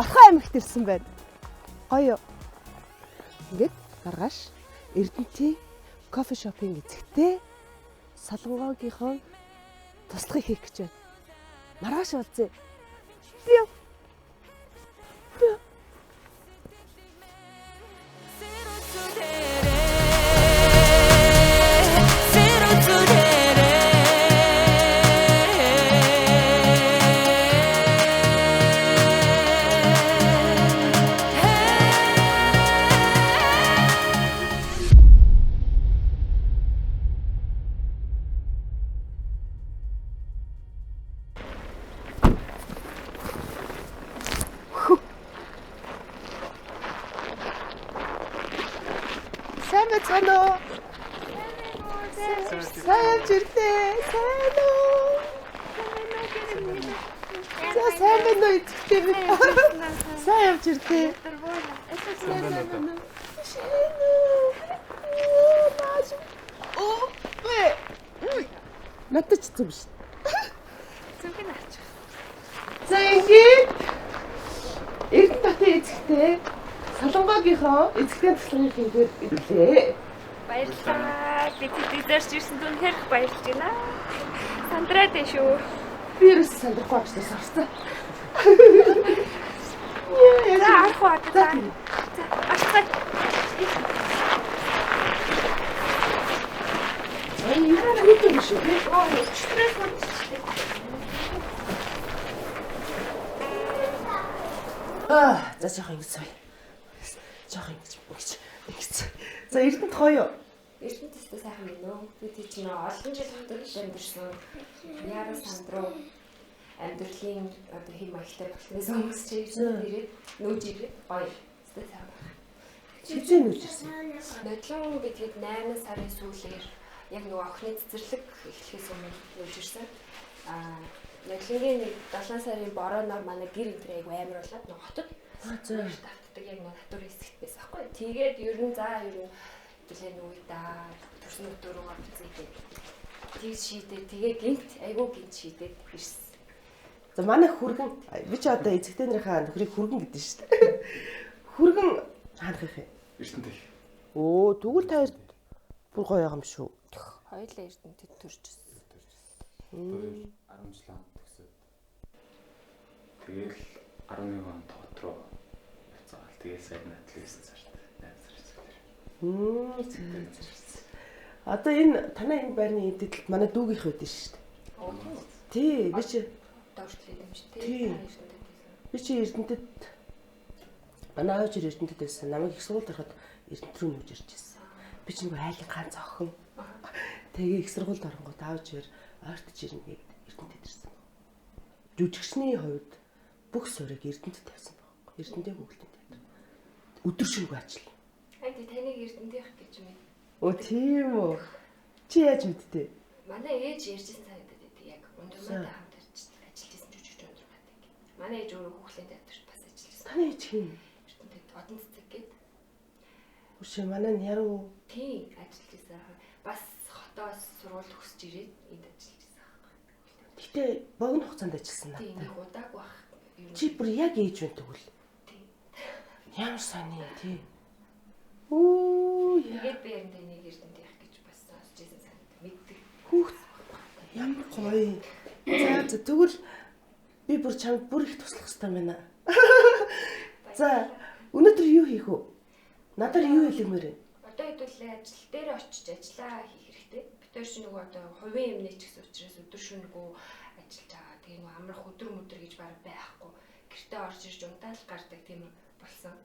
Орхон аймагт ирсэн байна. Гоё. Ингээд маргааш Эрдэнтийн кофе шопинг эзэгтэй Солонгогийнхоо туслахыг хийх гэж байна. Маргааш уулзъя. Бю. Бю. Сайн байцгаана уу? Сайн явж ирлээ. Сайн уу? За сайн байна уу эзэгтэй минь? Сайн явж ирлээ. Сайн байна уу? Сайн уу? Оо, нааш. Оо, бэ. Надад ч зүг шин. Зүгэн ач. За ингээд Эрдэнэ батын эзэгтэй Солонгогийнхоо эзэгтэй туслахыг хийхээр ирлээ. Баярлалаа. Би тэд ирсэн үнэхээр их баярлж байна. Сандраад байна шүү. Би ерөөс сандрахгүй авчихсан сорсон. За арах уу одоо. За. За орцгоо. Энэ юм нэг юм шиг тий. Оо, өчтөрөөс унтчихлээ. Аа, за жоохон ингэж сая. Жоохон ингэж ингэж ингэж. За Эрдэнэт гоё. Эрдэнэт өстө сайхан байна уу? Би тийч нөө олон жил хотод амьдарсан. Яараа сандруу амьдралын одоо хэм маягтай болсноос өмнө чи ирсэн ирээд нүүж ирээд гоё. Өстө сайхан байна. Хизээ нүүж ирсэн. Нодлон би тэгэд 8 сарын сүүлээр яг нөгөө охины цэцэрлэг эхлэхээс өмнө нүүж ирсэн. Аа нодлонгийн нэг 7 сарын борооноор манай гэр энэ айгу амар болоод нөгөө хотод Аа за. тавтдаг яг нөгөө татвар хэсэгт байсан байхгүй. Тэгээд ер нь за ер нь бүлээ нүгээ да төрсөн өдөр рүү орцъё гэдэг. Тэг шийдээ тэгээ гинт айгу гинт шийдээд ирсэн. За манай хүргэн би чи одоо эзэгтэй нарынхаа нөхрийг хүргэн гэдэг шүү дээ. Хүргэн хаанах юм? Эрдэнэт их. Өө тэгвэл та хоёрт бүр гоё юм шүү. Хоёулаа Эрдэнэтэд төрж ирсэн. 10 жил хамт төгсөөд. Тэгэл 11 он тот руу явцгаал. Тэгэл сайн надлаа 9 сард 8 сарын сүүлээр. Мм. Одоо энэ танай энэ байрны эдэлт манай дүүгийнх байдсан шүү дээ. Тий, би чи Доошлоо юм чи Тий. тий. Эрдэнэтэд байсан. би чи Эрдэнэтэд манай аав жир Эрдэнэтэд байсан. Намайг их сургуульд ороход Эрдэнэт рүү нүүж ирж байсан. Би чи нөгөө айлын ганц охин. Тэгээ их сургуульд оронгууд аав жир ойртож ирнэ гэд Эрдэнэтэд ирсэн. Жүжигчний хувьд бүх суурийг Эрдэнэтэд тавьсан байхгүй. Эрдэнэтэй хүүхэлдэйн театр. Өдөр шөнөгүй ажил. Ай тий таныг Эрдэнэтийнх гэж мэд. Өө тийм үү. Чи яаж мэдтээ? Манай ээж ярьжсэн санагдаад байдаг яг ундурмаатай хамт ажиллаж байсан жүжигч ундурмаатай гэх. Манай ээж өөрөө хүүхлийн театрт бас ажиллаж байсан. Таны ээж хин? Эрдэнэтэд одон цэцэг гээд Үшээ манай нь яруу. тий ажиллаж байсан. Бас хотоос сургууль төгсөж ирээд энд ажиллаж байсан байхгүй. Гэтэ богино хугацаанд ажилласан Тий надтай. нэг удааг бах. Ер нь Чи бүр яг ээж байна тэгвэл. тий. Ямар сони юм тий. Үу яа. Тэгээд би ярин таныг Эрдэнэтийнх гэж бас сонсч байсан санагдав. Мэддэг. Хүүхд ямар гоё. За за тэгвэл би бүр чамд бүр их туслах хэрэгтэй байна. За өнөөдөр юу хийх вэ? Надаар юу хэлмээр вэ? Одоо хэдүүлээ ажил дээр очиж ажиллаа хийх хэрэгтэй. Бид хоёр чи нөгөө одоо хувийн юмнээ ч гэсэн учраас өдөр шөнөгүй ажиллаж байгаа. Тэгээ нөгөө амрах өдөр мөдөр гэж баг байхгүй. Гэртээ орж ирж унтаал гардаг тийм болсон.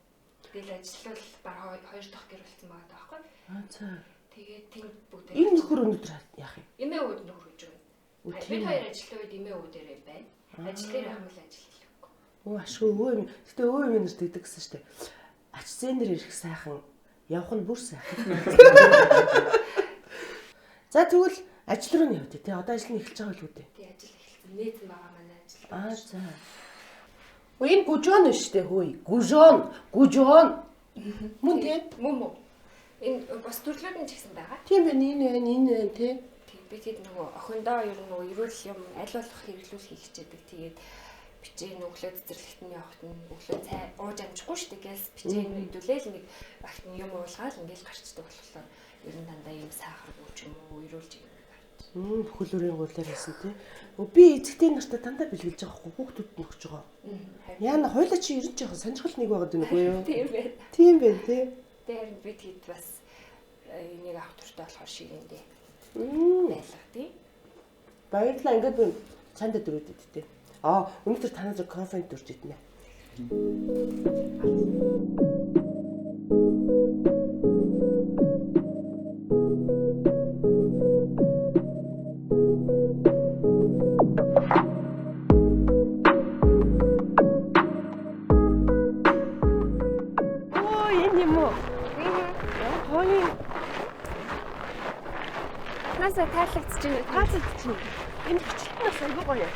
Тэгэл ажиллавал баг хоёр дахь гэр болсон байгаа даахгүй. Аа за. Тэгээд тэнд бүгд Энэ нөхөр өнөөдөр яах юм? Эмээ үүд нөхөр гэж байна. Үу, Бид тийм үү? хоёр ажилтаа үед эмээ үүдэрээ байна. Ажил дээр хамал ажил хийхгүй. Өө ашгүй өвөө юм. Гэтэ өвөө юм нэр тэгдэг гэсэн штэ. Ач зээнэр ирэх сайхан, явах нь бүр сайхан. За тэгвэл ажил руу нь явдээ тий. Одоо ажил нь эхэлж байгаа байлгүй дээ. Тий ажил эхэлсэн. Нээсэн байгаа манай ажил. Аа за. Өө энэ гужон шүү дээ хөөе. Гужон, гужон. Мөн тий. Мөн мөн. Энэ бус төрлүүд нь ч гэсэн байгаа. Тийм байна энэ байна, энэ байна тий. Тийм би тэгэд нөгөө охиндоо ер нь нөгөө эрүүл юм аль болох хэрэглүүл хийх хичээдэг. Тэгээд Бичээ өглөө цэцэрлэгт нь явахт нь өглөө цай ууж амжихгүй шүү дээ. Гялс бичээ хэдүүлээл нэг багт нь юм уулгаал ингээл гарчдаг болохоор ер нь дандаа ийм сахаргүй ч юм уу эрүүлж юм гарч. Бүхэл өрийн гулаар хийсэн тий. Би эцэгтэй нартай дандаа бэлгэлж байгаа хгүй хүүхдүүд нь өгч байгаа. Яна хоёлаа чи ер нь жоохон сонирхол нэг байгаад байна үгүй юу? Тийм байна. Тийм байна тий. Тэр бид хэд бас энийг авах туфтаа болохоор шигэндээ. Байлга тий. Баярлалаа ингээд би цаандаа дөрүүдэд тий. Аа өнөөдөр танай зүг кофенд дөрж идэнэ. Оо энэ юм уу? Гоё. Насаа таалагдчих юм. Таалагдчих. Энэ бичлэг нь бас айгүй гоё.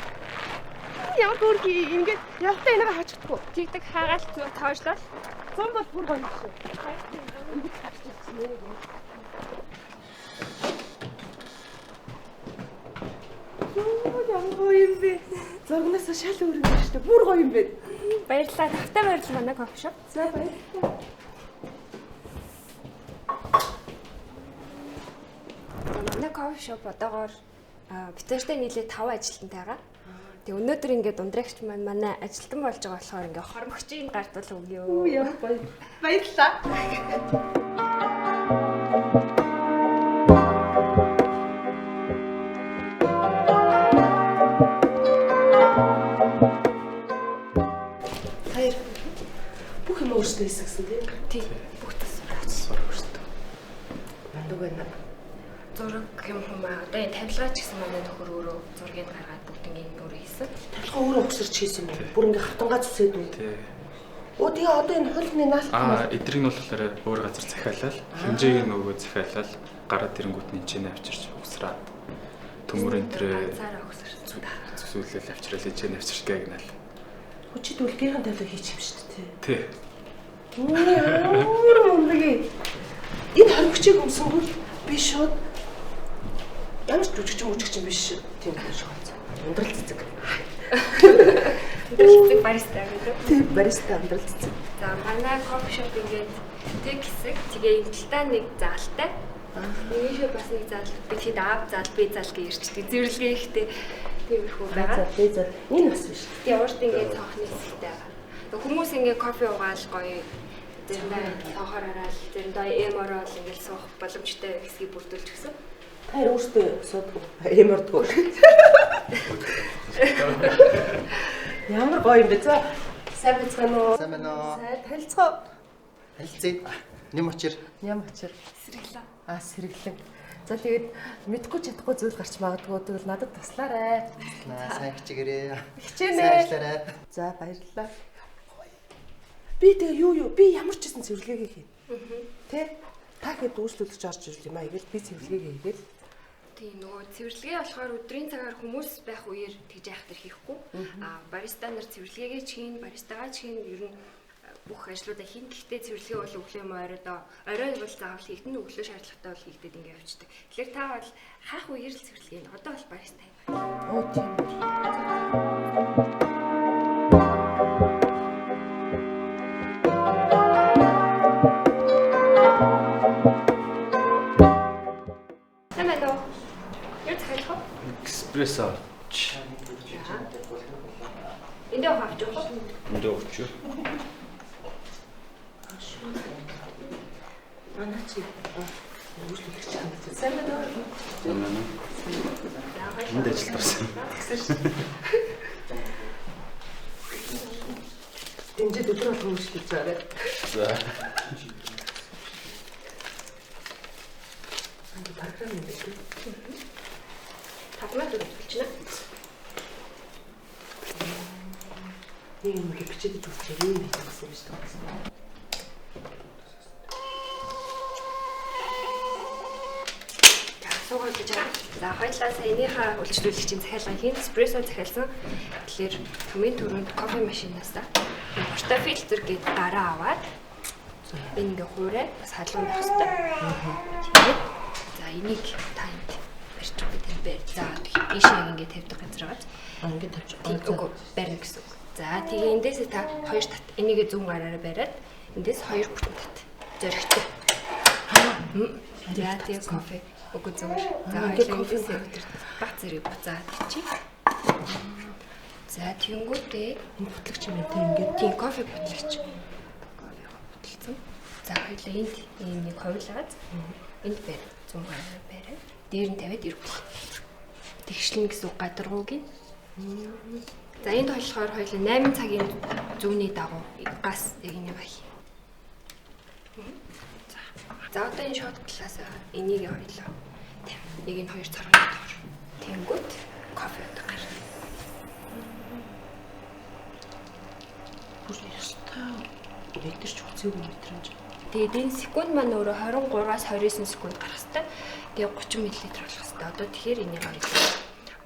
Ямар хөөрхий ингээд явтаа энийг хаачихдаггүй. Тэгдэг хаагаал тоошлол. 100 бол бүр гоё юм шиг. Ингээд хаачихсан нэ. Юу ямар гоё юм бэ? Зургнаас шал өөр юм шүү дээ. Бүр гоё юм бэ. Баярлалаа. Тавтай баярлалаа манай кофе шоп. За баярлалаа. Манай кофе шоп одоогоор битэртэй нийлээ 5 ажилтнтай байгаа. Тэг өнөөдөр ингээд ундрагч маань манай ажилтан болж байгаа болохоор ингээд хормогчийг гардвал өгье. Юу ямар гоё. Баярлалаа. Таяр бүх юм өөрсдөө хийсэн гэсэн тийм? Тийм. Бүх тас өөрсдөө. Мандуг байна. Зураг юм хумаа. Одоо энэ тавилгаа ч гэсэн манай нөхөр өөрөө зургийг гаргаад бүгднийг өөрөө хийсэн. Тавилгаа өөрөө өгсөрч хийсэн юм уу? Бүр ингээ хавтангаа зүсээд үү? Тий. Оо тэгээ одоо энэ хулганы наалт Аа эдрийг нь болохоор өөр газар захиалал, хэмжээг нь нөгөө захиалал, гараад ирэнгүүт нь энэ авчирч угсраад төмөр энтрээ зүсүүлэл авчрал энэ авчирч гэнэ. Чи дүлгийнхэн тавилга хийчих юм шүү дээ. Тий. Өөр мундаг. Энэ хормогчийг өмсөнгүүл би шууд ямар ч жүжигчин мүжигчин биш тийм шиг байна. Ундрал цэцэг. Ундрал цэцэг бариста гэдэг. Тийм бариста ундрал цэцэг. За манай кофе шоп ингээд тэг хэсэг тэгээ энэ талтаа нэг заалтай. Нэгэншээ бас нэг заал бид хэд аав заал би заал гэж ирчдэг. Зэрлэгээ ихтэй тиймэрхүү байгаа. Заал би заал энэ бас биш. Тэгээ урд ингээд цонхны хэсэгтэй байгаа. Хүмүүс ингээд кофе уугаал гоё заримдаа цонхоор хараад заримдаа эм ороод ингээд суух боломжтой хэсгийг бүрдүүлж өгсөн. Та өөртөө суудгүй, эм ордгоо. Ямар гоё юм бэ? За сайн байцгаана уу? Сайн байна уу? Сайн танилцгаа. Танилцъя. Нэм очир. Нэм очир. Сэргэлэн. Аа сэргэлэн. За тэгээд мэдгүй чадахгүй зүйл гарч магадгүй тэгвэл надад туслаарай. Туслаа. Сайн хичээгээрэй. Хичээнэ. Сайн ажиллаарай. За баярлалаа. Би тэгээ юу би ямар ч гэсэн цэвэрлэгээ хийнэ. Тэ? Та хэд үйлчлүүлэгч орж ирэл юм аа ингээл би цэвэрлэгээ хийгээл. Тийм нөгөө цэвэрлэгээ болохоор өдрийн цагаар хүмүүс байх үеэр тэгж яах төр хийхгүй. Аа бариста нар цэвэрлэгээгээ ч хийн, баристагаа ч хийн ер нь бүх ажлуудаа хийн. Гэхдээ цэвэрлэгээ бол өглөө юм оройдоо орой бол заавал хийгдэн, өглөө шаардлагатай бол хийгдэд ингэ явчихдаг. Тэгэхээр та бол хаах үеэр л цэвэрлэгээ хийн. Одоо бол бариста юм байна. Оо тийм. Сайн байна уу? Юу захиалах вэ? Эспрессо. Эндээ авч явах уу? Эндээ авч. Манай чи үйлчлүүлэгч хандаж. Сайн байна уу? Сайн байна уу? Энд ажилд орсон. Тэгсэн шүү. Дэмжид өдөр болгон үйлчлүүлж байгаа. За. Програм юм байна. 5 минут болчихно. Нэг юм ингэ бичээд үзчихээ юм хийх гэсэн юм шүү дээ. Суугаад гэж байгаа. За хоёлаа саяныхаа үйлчлүүлэгчийн захиалга хийн эспрессо захиалсан. Тэгэхээр хамгийн түрүүнд кофе машинаас портафилтер гээд гараа аваад энэ ингээ хуурай бас халуун байх хэрэгтэй. Тэгээд за энийг та энд барьж би тань байр. За ийшээ ингээ тавьдаг газар байгаа. Ингээ тавьчих. Үгүй барина гэсэн үг. За тэгээ эндээс та 2 тат. Энийгээ зүүн гараараа бариад эндээс 2 бүтэн тат. Зоригтой. За тэгээ кофе үгүй зүгээр. За ингээ хоёулаа кофе эндээсээ өдөр баг зэрэг буцаад чи. За тэгэнгүүтээ Энэ бүтлагч юм байна те ингээд. тийм кофе бүтлагч. Кофе бүтэлцэн. За хоёулаа энд ийм нэг хувилгааз. Энд байр. Зүүн гараараа бариад дээр нь тавиад ирвэл. Тэгшлэн гэсэн үг гадаргууг нь. За энд болохоор хоёулаа 8 цагийн зүүнний дагуу газ яг энийг хий. За. За одоо энэ шот талаас энийг хоёулаа. Тавь. Нэг нь 2 цоргоны доор. Тэнгүүт кофе одоо гарна. Бүр ёстой мэдэрч үзээгүй мэдрэмж. Тэгээд энэ секунд маань өөрөө 23-аас 29 секунд гарах хэвээр. Тэгээ 30 мл болох хэвээр. Одоо тэгэхээр энийг хоёулаа.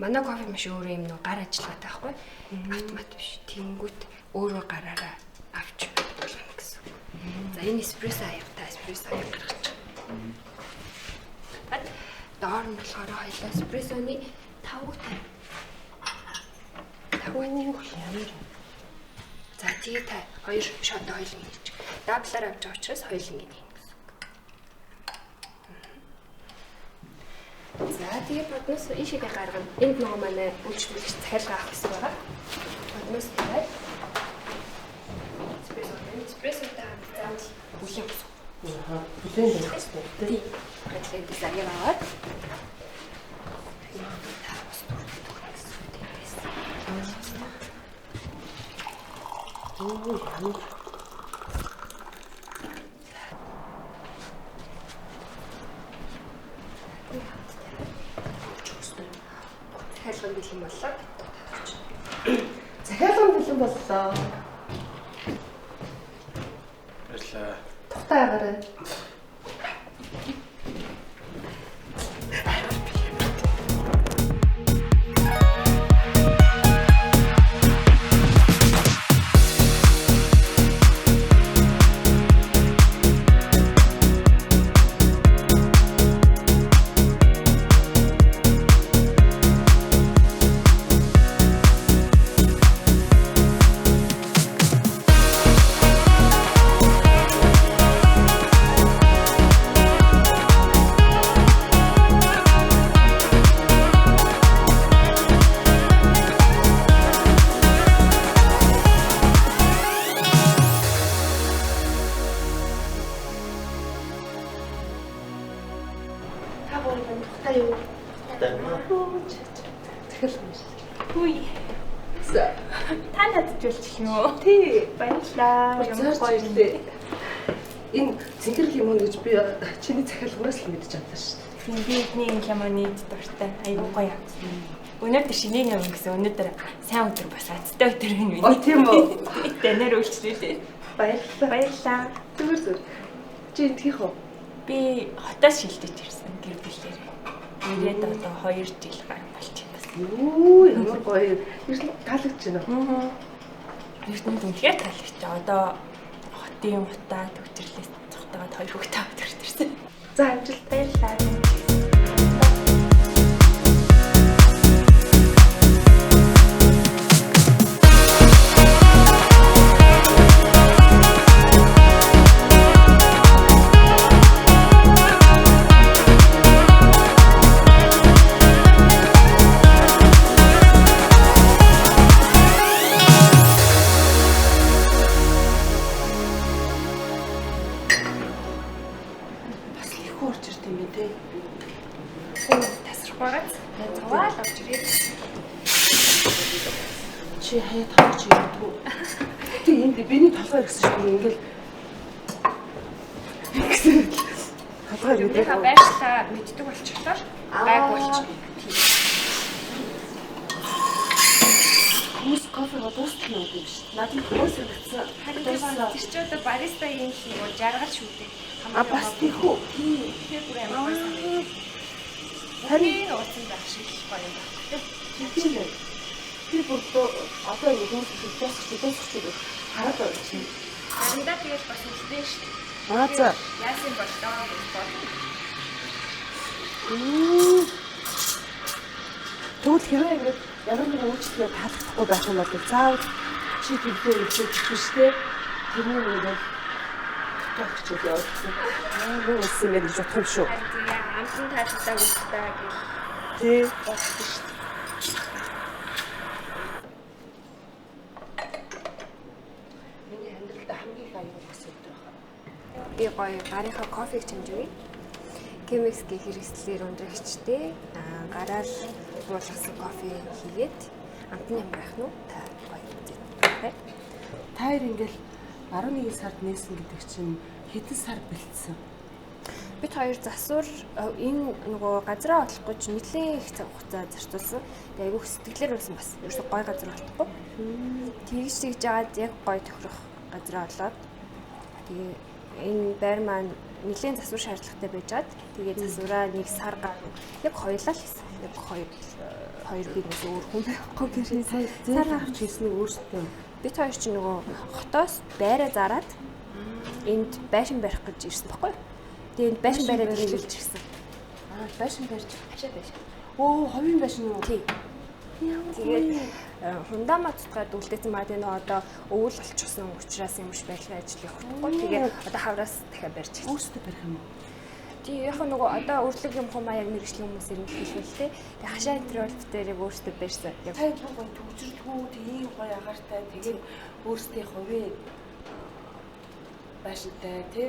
Манай кофе машин өөрөө юм нөө гар ажиллагаатай байхгүй. Автомат биш. Тэнгүүт өөрөө гараараа авч болгоно гэсэн үг. За энэ эспрессо аяг та эспрессо аяг гаргаж. Тад доор нь болохоор хоёулаа эспрессоны тавг тавь. Тавг Ямар За тэгээ та хоёр шот хоёуланг хийж. Даблаар авч байгаа учраас хоёуланг хийнэ гэсэн үг. За тэгээ бодноос ийшээгээ гаргана. Энд нөгөө манай үйлчлүүлэгч захиалга авах хэсэг байгаа. Бодноос тавиад эспрессо, эспрессотой хамт заавал бүлээн ус. Аа, бүлээн байх хэрэгтэй те. Тийм. Гэтэл эндээс аяг аваад та ус дүүргэх гэсэн үг тиймээс. Оо, ямар Захиалга бэлэн боллоо. Захиалга бэлэн боллоо. Баярлалаа. Тухтай агараа. Та гурав тухтай юу? Тухтай юм уу? Захиалга юм шиг. Хүй. За. Та надад жуулчих юм уу? Тий. Баярлалаа. Ямар Ямар гоё гоё ирлээ. Энэ цэнхэр лимон гэж би чиний захиалганаас л мэдэж авлаа шүү дээ. Тийм, би эдний энэ лимонид дуртай. Айгуу гоё юм. Өнөөдөр шинэ юм гэсэн өнөөдөр сайн өдөр бас азтай өдөр юм Оо тийм үү. Данаар үйлчлүүлээ. Баярлалаа. Баярлалаа. Зүгээр зүгээр. Чи эндгийнх үү? Би хотоос шилжиж ирсэн гэр бүлээрээ. Ирээд одоо 2 жил гарan болж байна бас. Юу ямар гоё. Ер нь таалагдж байна уу? Эрдэнэт үнэхээр таалагдчих. Одоо хотын утаа төгжрлээс цогтойгоод хоёр хүүхдээ аваад ирсэн. За амжилт. Баярлалаа. Бас л их орж ирд юм бэ те. Тасрах байгааз цаваал авч ирээд Чи хаяа толгой чи ирдэггүй. Тэг энд биний толгой ирсэн шүү дээ ингээл. Ингэсэн. Толгой ирээд. Юмныхаа байршлаа мэддэг болчихлоор гайг болчих. Хүмүүс кофегаа дуустал нь уудаг юм шүү. Надад хүмүүс санагдсан. Харин тэр чи одоо бариста юм л нөгөө жаргал шүү дээ. А бас тийх үү? Тийм. Тэгэхээр бүр амар гоё санагдав. Харин Харин ууцсан байх шиг л гоё юм байна. тийм ээ. Тэр бүр одоо ингэ хүмүүс дуусах дуусах гэж хараад байгаа чинь. Заримдаа тэгэл бас үлдэн шүү дээ. Аа за. Яасан болдоо гэж бодно. Тэгвэл хэрвээ ингэ ямар нэгэн үйлчлэгээ таалагдахгүй байх юм бол заавал Чи тэглээ гэсэн биш те. Тэрний нэг дотоох хичээл явуулсан. Аа муу болсон юм гэж бодох юм шүү. Харин тэгээ амтан таалагдаагүй л та гэх. Тий, бодсон шүү. Миний амьдралд хамгийн их аюул болсон өдөр байна. Би гоё гарынхаа кофег чамж өгье. Chemex-ийн хэрэгслээр өндрөгчтэй гараар буулгасан кофе хийгээд амт нь ямар байх нь вэ? Та гоё үзээд. Та хоёр ингээл 11 сард нээсэн гэдэг чинь хэдэн сар бэлдсэн? Бид хоёр засвар энэ нөгөө газраа олох гэж нэлээд их цаг хугацаа зарцуулсан. Тэгээ айгүйх сэтгэлээр байсан бас. Ерөөсөө гой газар олохгүй. Тэгж тэгж жагаад яг гой тохирох газраа олоод тэгээ энэ байр маань нэлээд засвар шаардлагатай байжгаад тэгээ засвараа нэг сар гаруй яг хоёулаа л хийсэн. Яг хоёр биднээс өөр хүн байхгүй гэрээ сар авч хийсэн нь өөртөө. Бид хоёр чинь нөгөө хотоос байраа зараад энд байшин барих гэж ирсэн баггүй юу? Тэгээ энд байшин бариад эхэлж ирсэн. Аа, байшин барьж хашаа байшин. Өө, хувийн байшин уу? Тий. Тэгээд хундамаа тутгаад үлдээсэн маа тэгээ нөгөө одоо өвөл болчихсон учраас юм биш барилгын ажил явахгүй. Тэгээ одоо хавраас дахиад барьж эхэлсэн. Өөрсдөө барих юм уу? Тий, яг нөгөө одоо өрлөг юм хумаа яг мэрэгжлийн хүмүүс ирнэ хэлбэл тээ. Тэгээ хашаа энэ төр бол битээр яг өөрсдөө барьсан. Та бүр гоё төгжрлгүй тийм гоё агаартай тэгээд өөрсдийн хувийн байшинтай тий.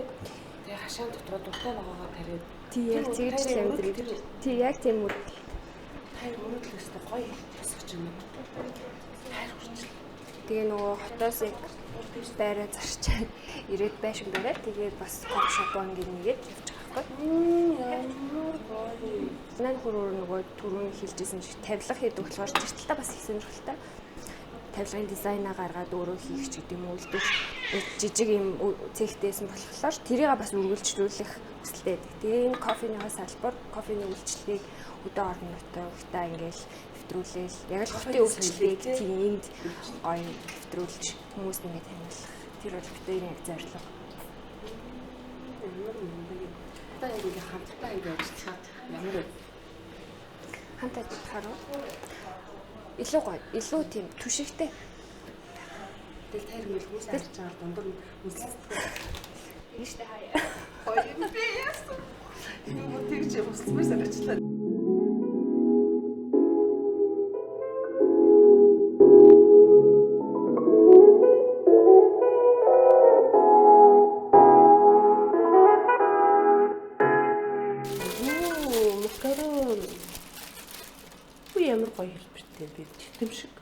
Тэгээ хашаан дотроо дуртай ногоогоо тариад. Тий, яг тэгж л амьдрал. Тий, яг тийм үү. Та мөрөдлөө өстө гоё босгож юм. Хайр хүрчил. Тэгээ нөгөө хотоос яг байраа зарчаад ирээд байшин бариад тэгээд бас кофе шоп ингэ нэгээд явж байгаа байхгүй. Ямар гоё. Манай нөхөр нөгөө түрүүн хэлжсэн шиг тавилга хийдэг болохоор тэр талдаа бас их сонирхолтой. Тавилгын дизайнаа гаргаад өөрөө хийх ч гэдэг юм уу үлдэх жижиг юм цехтэйсэн болохоор тэрийг бас үргэлжлүүлэх хүсэлтэй байдаг. Тэгээ энэ кофеныхоо салбар, кофений үйлчлэгийг хөдөө орон нутагтаа ингээл нэвтрүүлээл яг л хотын үйлчлэгийг тийм энд гоё нэвтрүүлж хүмүүст ингээд танилцах. Тэр бол бидний яг зорилго. Ямар мундаг юм. Та яг ингээд хамтдаа ингээд ажиллахад ямар вэ? Хамт ажиллахаар уу? Илүү гоё, илүү тийм түшигтэй. Тэгэл тайр мэл хүмүүс харж байгаа дундуур нь үнсэлцдэг. Ийштэй хаяа. Гоё юм би яасан. Юм уу тэгж хүсэлмээр санагчлаа. Макарон. Үгүй ямар гоё хэлбэртэй би титэм шиг.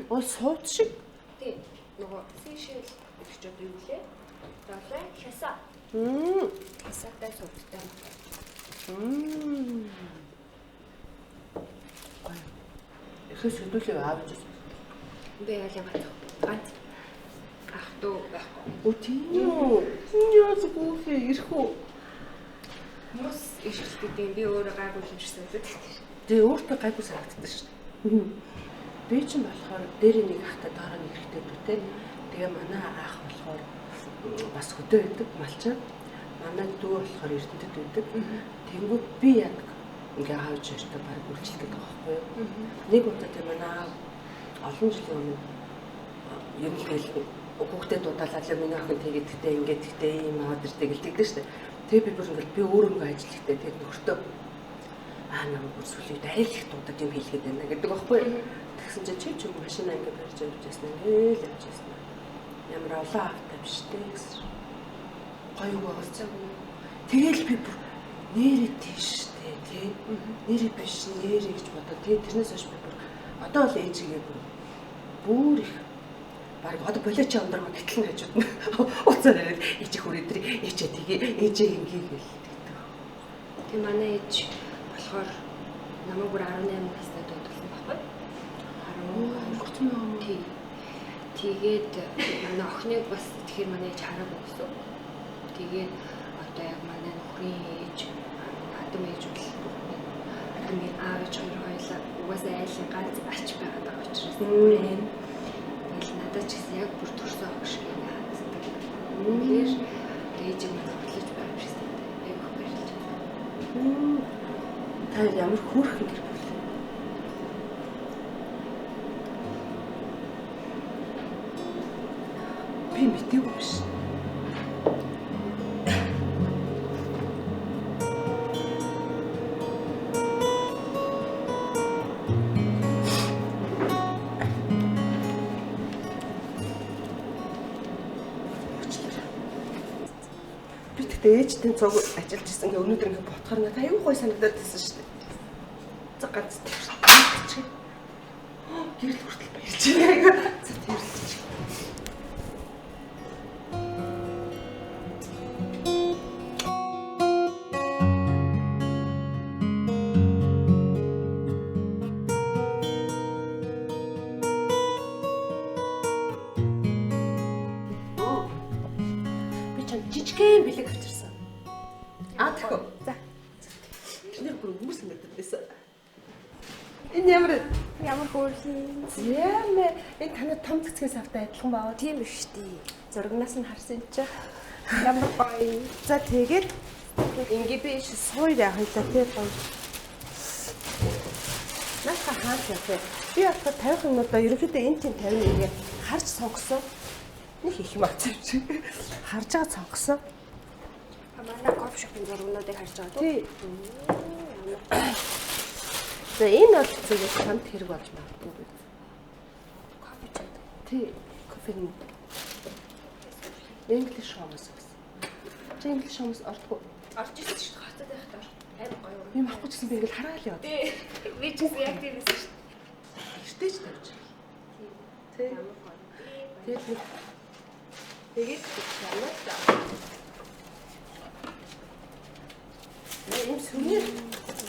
Оо сувд шиг. Тий. Нөгөө seashell гэдэг чи одоо юу лээ? Долоо хясаа. Хясаатай сувдтай. Гоё. Эхээс хөдөлөө аав ээж. Би яалын ганц. Ганц. Ах дүү байхгүй. Оо тийм үү. Яас гүхээ ирэх үү? Мус ишрэл гэдэг би өөрөө гайгүй юм шиг санагдаад. Тэгээ өөртөө гайгүй санагддаг шүү дээ. Би ч болохоор дээр нэг ахтай доороо нэг хэрэгтэй дүүтэй. Тэгээ манай ах болохоор бас хөдөө байдаг малчин. Манай дүү болохоор Эрдэнэтэд байдаг. Тэнгүүд би яг ингээ аав ээжтэй баг үйлчлдэг байгаа байхгүй юу? Нэг удаа тэгээ манай аав олон жилийн өмнө ер нь тэгэл хүүхдэд дуудаалаа л миний охин тэгээд тэгтээ ингээд тэгтээ ийм аваад ирдэг гэл тэгдэж шүү дээ. Тэгээ би бүр ингээл би өөрөө ингээ ажил хийхдээ тэгээд нөхөртөө аа намайг бүр сүүлийн үед арай л их дуудаад юм хийлгээд байна гэдэг байхгүй юу? Тэгсэн чинь чи ч юм машина ингээ барьж явж байсан ингээл явж байсан. Ямар олон автай биш дээ гэсэн. Гоё үг олцоогүй. Тэгэл би бүр нэрээ тийш дээ тий. Нэрээ биш нэрээ гэж бодоод тэгээ тэрнээс хойш би бүр одоо бол ээжигээ бүр их баг одоо болооч өндөр маа гэтэл нь хажууд нь уцаар яриад ээжээ хүрээ тэр ээжээ тгий ээжээ ингээ гэл тэгдэг. Тэгээ манай ээж болохоор намайг бүр 18 настай дуудсан байхгүй. 12 юм. Тий. Тэгээд манай охиныг бас тэгэхээр манай ээж хараагүй гэсэн. Тэгээд одоо яг манай нөхрийн ээж, хадам ээж бол хадамгийн аав ээж хоёр хоёлаа угаасаа айлын ганц ач байгаад байгаа учраас бүр юм. Тэгэл надад ч гэсэн яг бүр төрсөн охин шиг ингэ ханддаг. Үнэхээр ээжийг маань хөрлөж байгаа юм шиг санагдав. Айгүйх баярлж байна. Та ямар хөөрхөн гэр бүл. Төдийгүй биш. Би тэгтээ ээжтэй цуг ажиллаж исэн гэ өнөөдөр ингээ ботхоор надад аюу гой санагдаад байсан шүү дээ. За ганц тавьчих. Гэрэл хүртэл баярч байна. За тэрэлж. Би чам жижигхэн бэлэг авчирсан. Аа тэхүү. За. Чиний бүр хүмүүс санагдаад байсан. Энэ ямар Ямар хөөрхөн. Яамэ энэ танай том цэцгийн савтай адилхан баа. Тийм биш үү? Зурагнаас нь харсан чи. Ямар гоё. За тэгээд ингээ би иш сууя хоёлаа тий гоё. Наашха хаан явах. Би болохоор 50 минутаа ерөнхийдөө энэ тийм 51-ийг харж сонгосон. Нэг их юм авсан юм шиг. Харж байгаа сонгосон. Манай кофе шопын зургнуудыг харж байгаа тий. За энэ бол зүгээр чамд хэрэг болж магадгүй. Кофе чад. Тий, кофе нь. English Homes гэсэн. Чи English Homes ордгоо. Орж ирсэн шүү дээ. Хоцод байхад ор. Амар гоё. Юм авахгүй ч гэсэн би ингээл хараал яваад. Тий. Би ч гэсэн яг тийм байсан шүү дээ. Гэртээ ч тавьж. Тий. Тэгээд нэг тэгээд чамаа. Ийм сүнээр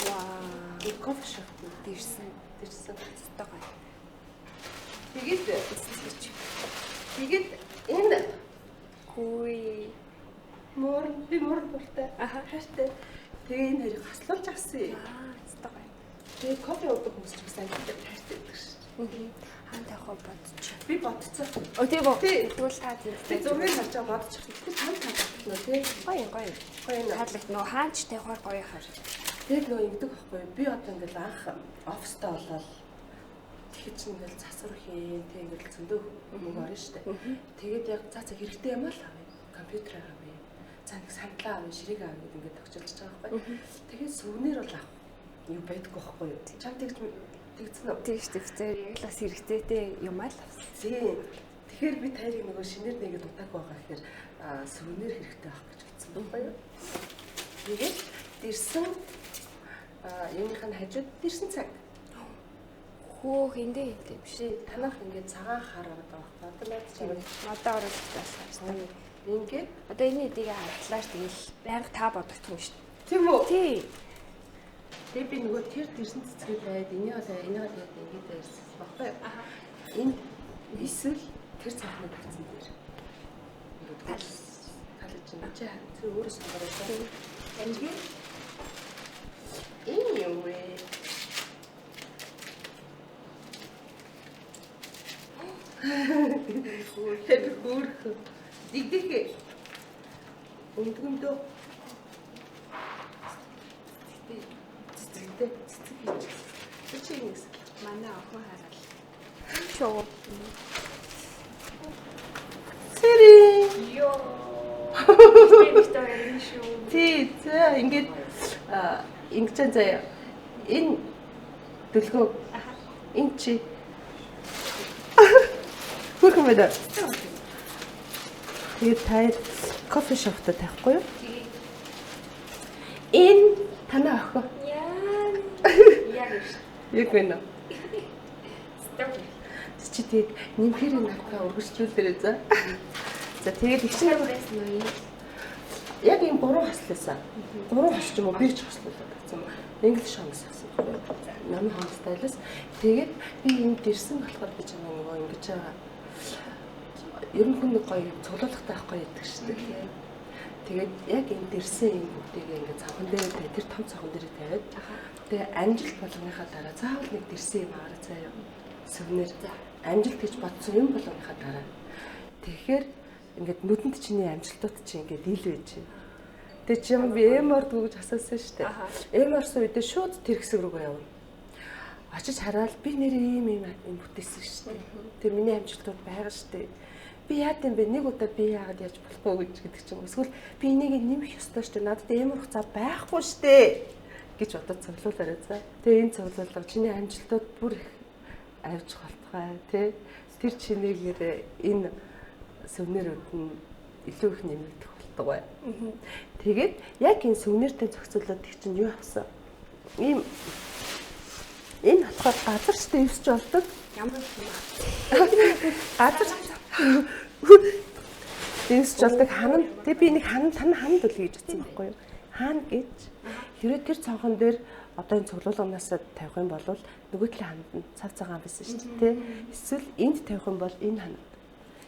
Вау. Кофе шоп дэрсэн. Дэрсэн. Өстой гоё. Тэгээд тэгээд энэ Хүй. муур би муур дуртай. Аха. Хайртай. Тэгээ энэ хоёрыг хаслуулж авсан. Аа, өстой гоё. Тэгээ кофе уудаг хүмүүс ч бас аягүй хайртай байдаг шүү. Хаан тавих уу бодчих. Би бодцоо. Оо тийм үү? Тий. Тэгвэл та тийм. Би зургийг харж байгаа бодчих. Тэгтэл чам таалагдана тий. Гоё юм, гоё. Гоё юм. Таалагд нөө хаанч тавихаар гоё хаар. Тэгээд нөө ингэдэг байхгүй юу? Би одоо ингээл анх оффистаа болоод тэгэхэд чинь ингээл засвар хийн, тэг ингээл зөндөө мөнгө орно штэ. Тэгээд яг за за хэрэгтэй юм аа л авъя. Компьютер авъя. За нэг сандлаа авъя, ширээг авъя гэд ингээд тогтчилж байгаа байхгүй юу? Тэгээд сувенир бол авах юу байдаггүй байхгүй юу? Чам тэгж тэгсэн үү? Тийм шүү дээ. Бицээр яг л бас хэрэгтэйтэй юм аа л авсан. Тийм. Тэгэхээр би таарыг нөгөө шинээр нэгэд утаагүй байгаа гэхээр сувенир хэрэгтэй авах гэж хэлсэн байхгүй юу? Тэгээд дэрсэн юуных нь хажууд дэрсэн цаг. Хөөх эндээ юм биш. Чи танах ингээд цагаан хар байгаа байхгүй. Одоо наад чамд Модоо оруулах байсан. ингээд Одоо энэ эдийг хартлаар тэгэл байнга та бодогдох юм шүү дээ. тийм үү? Тий. Тэгээ би нөгөө тэр дэрсэн цэцгээ тавиад энийг бол энийг тэгээд ингээд тавьсан байхгүй юу? Энэ эсвэл тэр цаахны тавьсан дээр. Ингээд талж чинь чи тэр өөрөө сонгороо. Ингээд энэ юм вэ? Тэр хөөрхөн. Дигдэх. Өндгөндөө. Цэцэгтэй цэцэг хийж. Тэр чи ингэ гэсэн. Манай охин хараад. Шоо. Сэри. Йоо. Тэр шүү. Тий, за ингээд ингэж заяа. Энэ дөлгөө. Энэ чи. Хөөрхөн байна. Тэгээд та кофе шоптой тавихгүй юу? Энэ танай охин. Яа. Яг шүү. Яг байна. Стоп. Чи тэгээд нэмхээр надаа өргөжлүүлээрэй за. За тэгээд их чинь байсан уу? Яг ийм гурван хослоосаа. Гурван хос ч юм уу би ч хослуулаад гэсэн юм. English Homes гэсэн юм. Намын home style-аас тэгээд би энд дэрсэн болохоор би чамаа нөгөө ингэж байгаа. Ер нь хүн нэг гоё цуглуулгатай байхгүй гэдэг шүү дээ. Тэгээд яг энэ дэрсэн энэ бүгдийг ингээд цавхан дээр тавиад тэр том цавхан дээр тавиад тэгээд амжилт болгоныхаа дараа заавал нэг дэрсэн юм аваарай заяа. Сувенир. Амжилт гэж бодсон юм болгоныхаа дараа. Тэгэхээр ингээд нүдэнд чиний амжилтууд чи ингээд ил байж байна. Тэгээ чи юм би эмор дүү гэж асуусан шүү дээ. Эморсон үедээ шууд тэр хэсэг рүүгээ явна. Очиж хараад би нэр ийм ийм юм бүтээсэн шүү дээ. Тэр миний амжилтууд байгаа шүү дээ. Би яад юм бэ? Нэг удаа би яагаад яаж болохгүй гэж гэдэг чинь эсвэл би энийг нэмэх ёстой шүү дээ. Надад ийм хугацаа байхгүй шүү дээ гэж бодож цуглуулаарай за. Тэгээ энэ цуглуулга чиний амжилтууд бүр их авч болтугай тий. Тэр чинээгээр энэ сувенирууд нь илүү их нэмэгдэх болтугай. Тэгээд яг энэ сувениртэй зохицуулаад их чинь юу авсан? Ийм энэ болохоор газар штэ ивсч болдог. Ямар юм газар ивсч болдог ханан. Тэг би нэг ханан тань ханд үл гэж утсан байхгүй юу? Хаана гэж хэрвээ тэр цонхон дээр одоо энэ цуглуулганаас тавих юм бол нөгөө талын ханд нь цав цагаан байсан шүү дээ. Эсвэл энд тавих юм бол энэ ханд.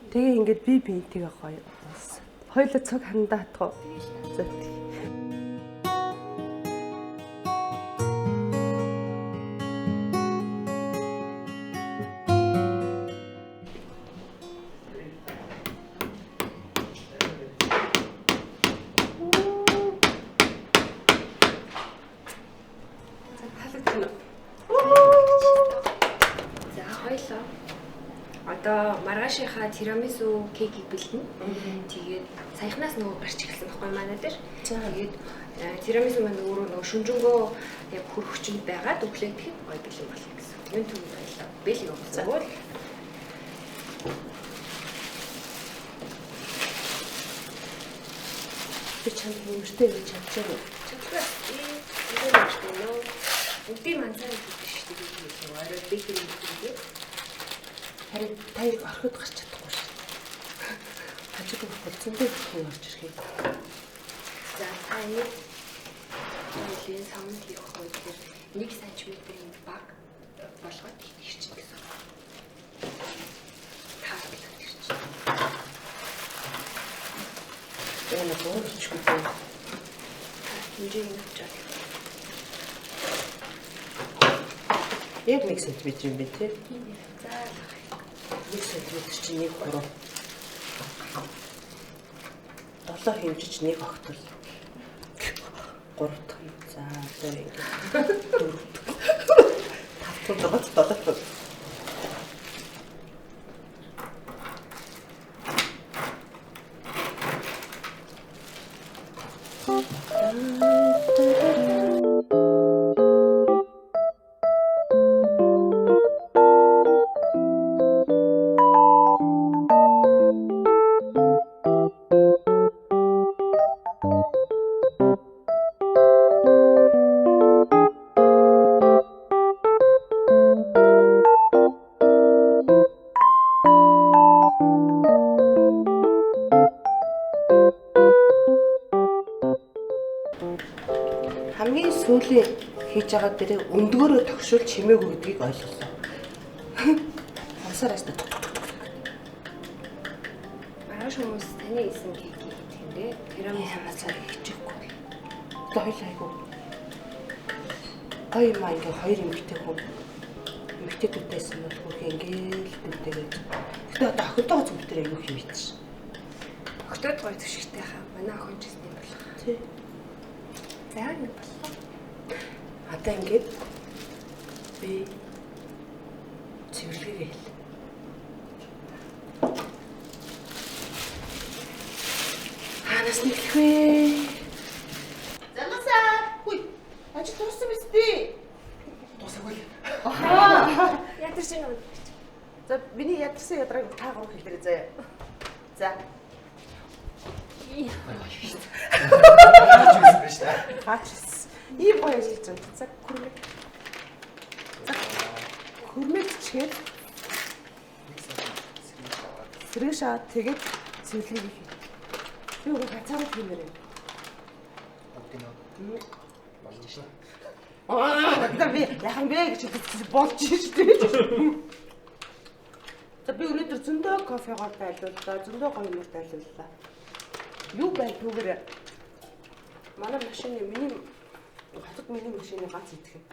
Тэгээ ингээд би биентэйгээ гоё болсон. Хоёулаа цуг хандаа хатах уу? За. Маргаашийнхаа тирамису кейкийг бэлдэнэ. Тэгээд саяхнаас нөгөө гарч эхэлсэн байхгүй манай дээр. Тэгээд тирамису маань өөрөө нөгөө шүнжэнгөө яг хөр хүчинд байгаад өглөө идэхэд гоё бэлэн болно гэсэн. Юун түн баярлалаа. Бэлэг явуулсан. Би чамд нэмэртэй гэж чадчихав. Чадлаа. Энэ нэмэртэй нөө. Бүгдийг манцаар хийдэг шүү дээ. Орой бэкери хийдэг. Харин та яг орхиод гарч чадахгүй шүү. Хажууд нь зөндөө хүн орж ирэх юм. За та энийг нэлийн савнд хийх вэ гэхээр 1 см-ийн баг болгоод ирчин гэсэн. Та ирчин. Энэ боо ичихгүй дээ. Хэмжээг нь авчаад. Яг 1 см юм бэ те? За 1 см чинь 1 3. 7 хэмжиж 1 огтол. 3 дахь. За одоо ингээд 4 дахь. 5 дахь 6 7 дахь. Хамгийн сүүлийн хийж байгаа дээрээ өндгөөрөө тогшуул чимээгүй гэдгийг ойлголоо. Хавсаар аста тук тук тук. Маргааш хүмүүс таны хийсэн кейкийг идэх юм дээ. Тирамису цаа хийчихгүй. Одоо хоёул айгүй. Гоё юм аа ингээ хоёр эмэгтэй хүн. Эмэгтэй дүүтэйсэн бол хөрх ингээл дүүтэйгээ. Гэтэ одоо охинтойгоо зүгтэр айгүй хэмээч. Охтод гоё зөшигтэй хаа. Манай охин ч гэсэн юм болох. Тий. За нэг боллоо. Одоо ингээд би цэвэрлэгээ хэл. Хаанаас нэглэх вэ? Залуусаа. Хүй. Ажил дууссан биз дээ? Дуусаагүй л. Ядарч байна уу? За миний ядарсан ядрааг та гурав хэлээрэй заяа. За. Хаач. Ийм гоё ажиллаж байна. За күрмэг. За күрмэг чихэд сэрэг шаад тэгээд цэвэрлэгийг хий. Би өөрөө хацаараа хиймээр байна. Бүгд нь болж шээ. Аа, одоо би яхан бэ гэж хэлсэн болж шүү дээ. За би өнөөдөр зөндөө кофегоор дайлууллаа, зөндөө гоё юмар дайлууллаа. Юу байл түүгээр манай машины миний хотод миний машины ганц идэх юм.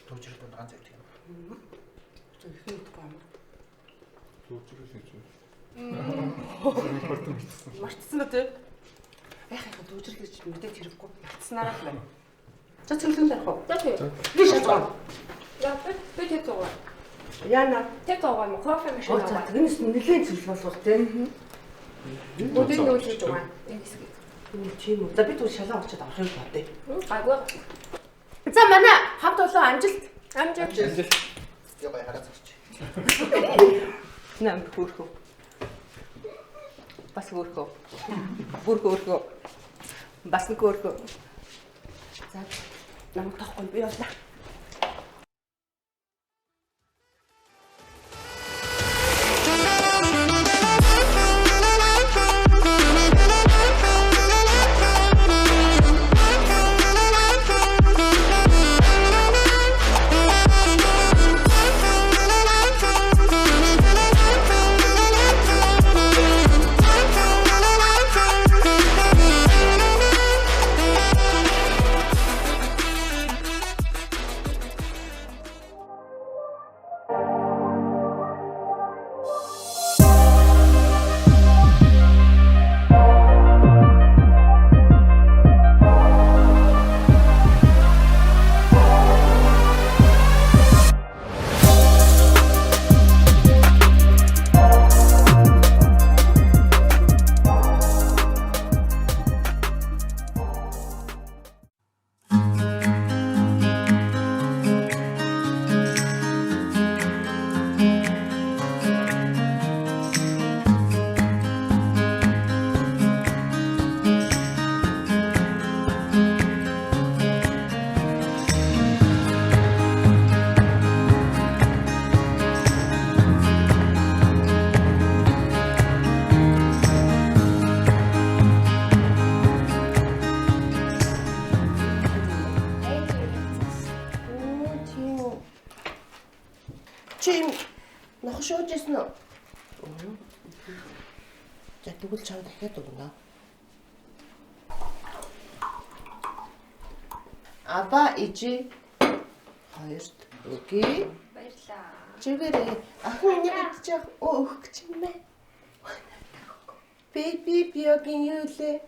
Түүжрэл дунд ганц идэх юм. За их идэхгүй юм. Түүжрэл гэж үү? Мартсан ба тий. Яах юм түүжрэл гэж мэдээд хэрэггүй. Мартсанараа л байна. За цэвэрлэн дарах уу? За тий. Би шалгаа. За би тэг зугаа. Яна. Тэг угаа юм. Кофе машин угаа. Тэгнээс нэлээд зүйл болгох тийм. Бүгдийг нүүлж угаа. Энэ хэсгийг. Тийм үү. За би түр шалаа очиод орохыг бодъё. Гайгүй. За манай хамт олон амжилт. Амжилт. Яа гай хараа зарч. Нам хөөрхөө. Бас хөөрхөө. Бүр хөөрхөө. Бас нэг хөөрхөө. За намайг тоохгүй би явлаа. Чи юм нохоо шууж ирсэн үү? За тэгвэл чам дахиад өгнө. Аба ижи хоёрт өгье. Баярлаа. Чигээрээ ахын энийг идчих өгөх гэж юм бэ? Би биогийн юу лээ?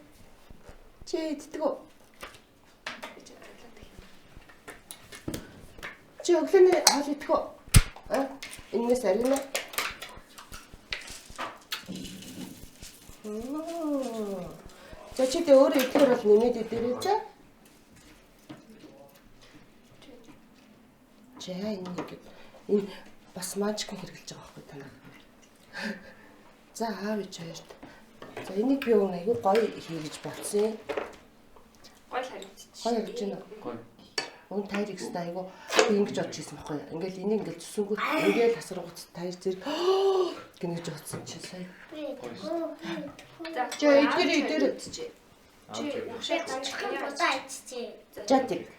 Чи иддэг үү? Чи өглөөний хоол идэх үү? А? Энэс арина. За чи тэ өөрөө идэхээр бол нэмээд идэрэй за. За энэ ингээд энэ бас мажик хэрэглэж байгаа байхгүй танаа. За аав ээж хоёрт. За энийг би өгн айгүй гоё хий гэж бодсон. Гоё харагдчих. Гоё харагдаж байна уу? Гоё. Уг тайрыг өстө айгүй би ингэж бодож ирсэн байхгүй юу? Ингээл энийг ингээл зүсэнгүүт ингээл хасаргууц тайр зэрэг гинэж бодсон чи сая. За Чи эдгээр эдгээр Чи нухшаа Будаа иччихээ. за тэг.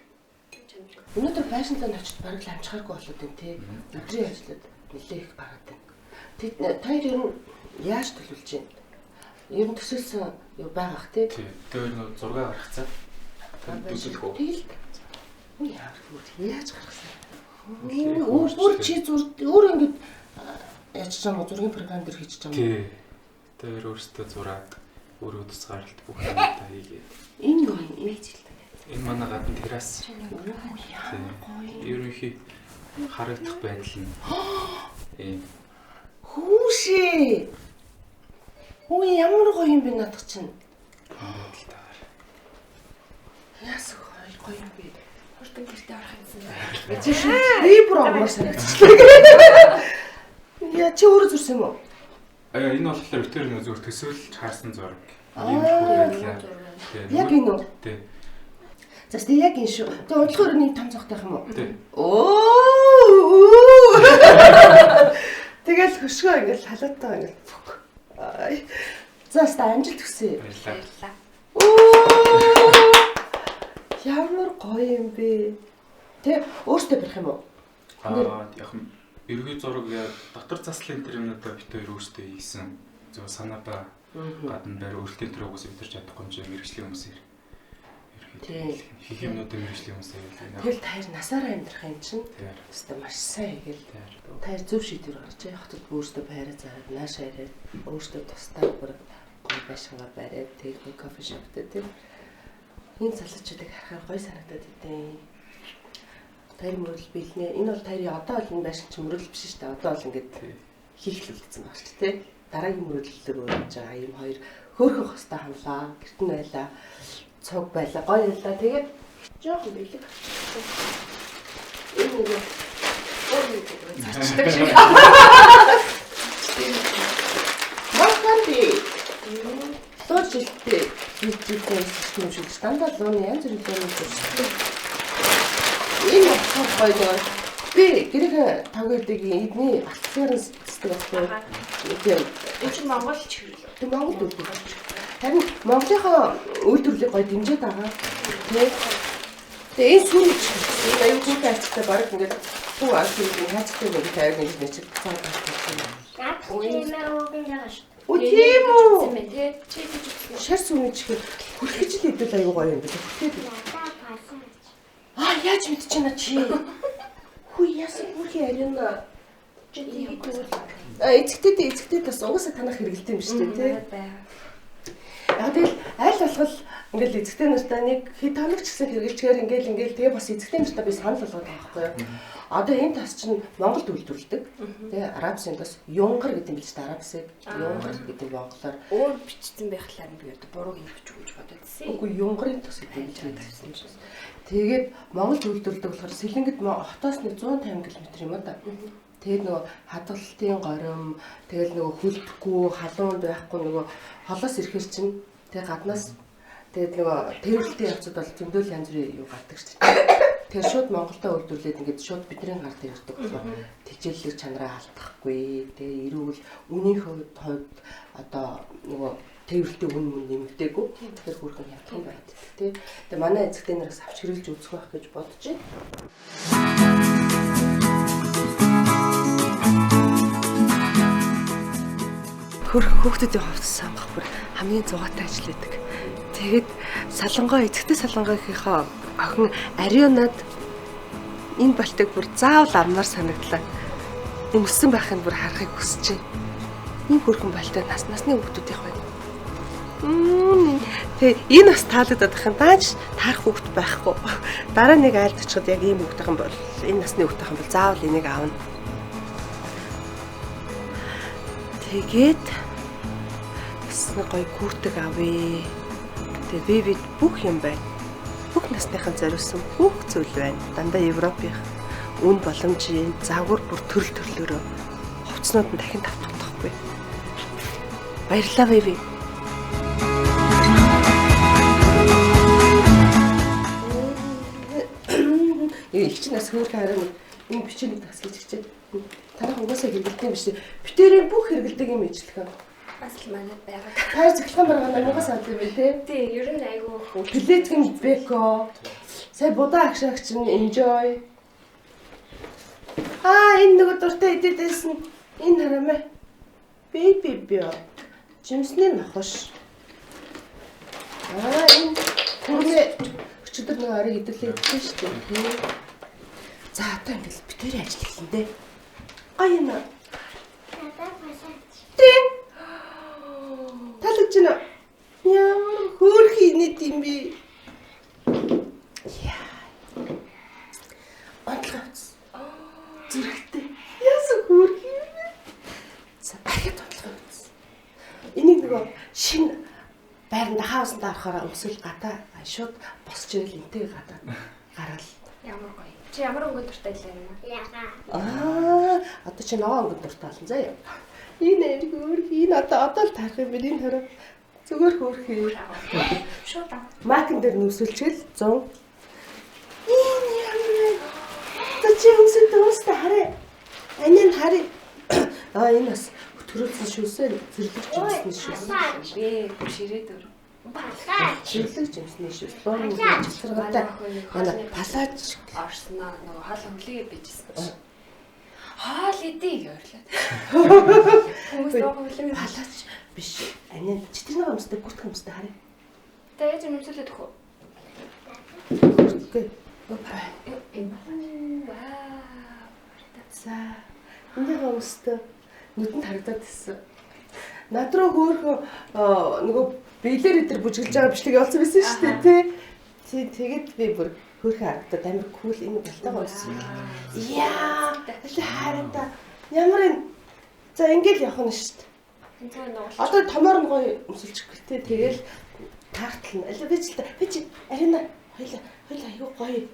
Өнөөдөр байшинланд очиж бараг л амжихааргүй болоод байна тий. Өдрийн ажлууд нэлээ их гараад байна. Тэд таяр ер нь яаж төлөвлөж байна? Ер нь төсөөлсөн юу байгаах тий. Тий. Тэр нөө зураг гаргацаа. Тэр дүзлэх үү? Тэгэл. Үгүй ямар хөр яаж гаргасан? Өөр бүр чи зур өөр ингэж яаж ч юм уу зургийн програм дээр хийж ч юм уу. Тий. Тэр өөртөө зураад өөрөө тусгаарлалт бүх юмдаа хийгээд. Энэ юу юм? Ээж л. Энэ манай гадна террас. Ямар гоё. Ерөнхий харагдах байдал нь ийм Хүүшээ. Үгүй ямар гоё юм бэ наадах чинь. байдалтайгаар. Яасан гоё гоё юм бэ? Хурдан гэртээ орох юмсан байна. Чи шүү. Би бүр ормоор санагдчихлаа. Яа чи өөрөө зурсан юм уу? Аа энэ болохоор битэр нөө зүгээр төсөөлж харсан зураг. Аа. Иймэрхүү байдлаа. Тий. Яг энэ үү? Тий. За тэ яг энэ шүү. Тэ унтлахаар нэг том цогтой юм уу? Тий. Оо. Тэгэл хөшгөө ингээл халаатай ингээл. Фүк. Ай. За ста амжилт хүсье. Баярлалаа. Баярлалаа. Оо. Ямар гоё юм бэ? Тэ өөртөө барих юм уу? Аа яг нь ерөнхий зураг дотор заслын тэр юмнуудаа бит хоёр өөрсдөө хийсэн. Зөв санаадаа гадна байр өөртөө тэр угсаа бид нар чадахгүй юм чи мэрэгжлийн хүмүүс Тий. ерөнхий хийх юмнуудаа мэрэгжлийн хүмүүс хийх. Тэгэл таяр насаараа амьдрах юм чинь. Тэр. Өстө маш сайн хийгээл. Тэр. Таяр зөв шийдвэр гаргажээ. Хотод өөртөө байраа зараад наашаа ирээд өөртөө тусдаа бүр гоё байшингаа бариад тэг гоё кофе шоптой тийм. Энэ залуучуудыг харахаар гоё санагдаад идэв. Тайр мөрөл биелнэ. Энэ бол тайрын одоо бол энэ байшин чи мөрөл биш шүү дээ. Одоо бол ингээд хийх л үлдсэн баг шүү дээ. Дараагийн мөрөдлөлөөр өрөж байгаа юм хоёр хөөрхөн хостой хамлаа. Гэрт нь байлаа. Цуг байлаа. Гоё байлаа. Тэгээд жоохон бэлэг. Энэ нэг өөр нэг зарчдаг шиг. Маканди. Луу жилтэй хийж ийсэн юм шиг дандаа лууны янз бүрийн лууны төрсөн. Энэ болохоор гоё доо. Би гэрийн тагуудын эдний алтсаар нь цэцдэг байхгүй. Тийм. Энэ чинь Монгол чихэрлээ. Тийм Монгол үйлдвэрлэж. Харин Монголынхоо үйлдвэрлэлийг гоё дэмжиж байгаа. Тэ. Тэгээ энэ сүүний чихэр. Энэ аюу хүүхэн хайцтай баг ингээд бүх алсын хайцтай нэг тавиад ингэж нэг чиг цаа гарч байна. Үгүй тийм үү? Тэ. Чи гэж үзсэн. Шар сүүний чихэр хүрхэж л идвэл аюу гоё юм байна. Хүрхээд. Аа яаж мэдчихэв чи? Хүй яасан хүрхий ариуна. Чи тэгээд тэгвэл эцэгтэй бас угаасаа танах хэрэгэлтэй юм шүү дээ тий. Яг тэгэл аль болох ингээл эцэгтэй нартай нэг хэд хоног ч гэсэн хэрэгжилчгээр ингээл тэгээ бас эцэгтэй нартай би санал болгоод байгаа байхгүй юу. Одоо энэ тас чинь Монголд үйлдвэрлэдэг. Тэгээ арабсын тас юнгар гэдэг юм биш үү? Арабсыг юнгар гэдэг монголоор өөр бичсэн байхлаар би одоо буруу юм бичих гэж бододсон. Үгүй юнгарын тас гэдэг юм бичсэн чинь. Тэгээд Монголд үйлдвэрлэдэг болохоор Сэлэнгэд хотоос нэг 150 км юм уу да. Тэгээд нөгөө хадгалтын горим, тэгэл нөгөө хөлдөхгүй, халуунд байхгүй нөгөө холоос ирэхэр чинь тэг гаднаас тэгээд нөгөө тээвэрлэлтийн явцад бол зөндөл янз бүрийн юу гардаг шүү дээ. Тэгэхээр шууд Монголдо үйлдвэрлээд ингээд шууд бидний гар дээр ирдэг болохоор тэжээллэг чанараа алдахгүй. Тэгээ эрүүл үнийн хувьд одоо нөгөө тээвэрлэлтийн үн мөн нэмэгдээгүй. Тэгэхээр хүрхэн хямдхан байдаг тий. Тэгээ манай эцэгтэй нараас авч хэрэглэж үзэх байх гэж бодож байна. Хөрх хүүхдүүдийн хувцас сонгох бүр хамгийн зугаатай ажил байдаг. Тэгээд Солонгоо эцэгтэй Солонгоогийнхоо охин Ариунад энэ балтыг бүр заавал авмаар санагдлаа. Өмссөн байхыг бүр харахыг хүсэж байна. Ийм хөрхөн балтай насны хүүхдүүдийнх байна. Тэгээ энэ бас таалагдаад байх юм. Дааж таарах хүүхд байхгүй. Дараа нэг айлд очиход яг ийм хүүхдийнх юм бол энэ насны хүүхдийнх юм бол заавал энийг авна. Тэгээд бас нэг гоё күртэг авъя. Тэгээ би бид бүх юм байна. Бүх насныхан зориулсан бүх зүйл байна. Дандаа Европынх үн боломжийн загвар бүр төрөл төрлөөрөө хувцснууд нь дахин тавтагдахгүй. Баярлалаа бэби. Их чинь бас хөөрхөн хараа энэ бичээнийг тасалж хичээд танах угаасаа хэрэгэлдэг юм биш. Битэрийн бүх хэрэгэлдэг юм ижлэхэн. Бас л манад байгаа. Таар цахилгаан баргаа намугаас авд юм бэ те? Тий, ер нь айгүй хөө. Плеткэн беко. Сая будаа агшаагч нь enjoy. Аа, энэ нөгөө дуртай идэд байсан. Энэ хараамай. Baby био. Жимсний нохош. Аа, энэ хүрмээ өчигдөр нөгөө орой хэдүүлээ идсэн шүү дээ. За одоо ингээл битэрийн ажил эхлэн дээ. Гоё юм аа. Тийм. Таалагдж байна. Ямар хөөрхий инээд юм бэ? Яа. Онцлог авчихсан. Зүрхтэй. Яасан хөөрхий юм бэ? За ахиад онцлог авчихсан. Энийг нөгөө шинэ байранд хаусанд орохоор өмсөл гадаа шууд босч ирэл энтэй гадаа гараал. Ямар гоё. Чи ямар өнгөнд дуртай лээ юм аа? Яга. Аа, одоо чи ногоон өнгөнд дуртай болсон заяа. Энэ амиг хөөрхий, энэ одоо л тарах юм байна. Энэ хараа зүгээр хөөрхий. Шууд ав. Макн дээр нүсэлчэл 100. Энэ ямар вэ? Одоо чи өмсөд өөстө хараа. Анин харъя. Аа, энэ бас төрөлсөн шүүсээр зэрлэг жимсний шүүс. Би бүр ширээд өр. Палаач. Зэрлэг жимсний шүүс. Луун чалгаргатай. Манай палаач Орсноо нөгөө хоол хүлээгээ bijсэн чи. Хоол идэ гэвэрлээ. Хүмүүс нөгөө хүлээгээ палаач биш. Анин чи тэр нэг өмсдөг гүрт өмсдөг харъя. Та яаж өмсөлөд өгөх үү? Үгүй. Вау. За. Энийг өмсдөг. Нүдэнд харагдаад ирсэн. Над руу хөөхөн нөгөө биелэр өдр бүжиглж байгаа бичлэг явуулсан байсан шүү дээ тий. Тий, тэгэд би бүр Хөөрхөн харагдаад амар кул энэ балтайгаа өмссөн. Яа, хайртай. Ямар энэ за ингээл явах нь шүү дээ. Одоо томоор нь гоё өмсөлчих гэлтэй. Тэгэл таартална. Аль би ч л би чи арина хоёла хоёла айгүй гоё.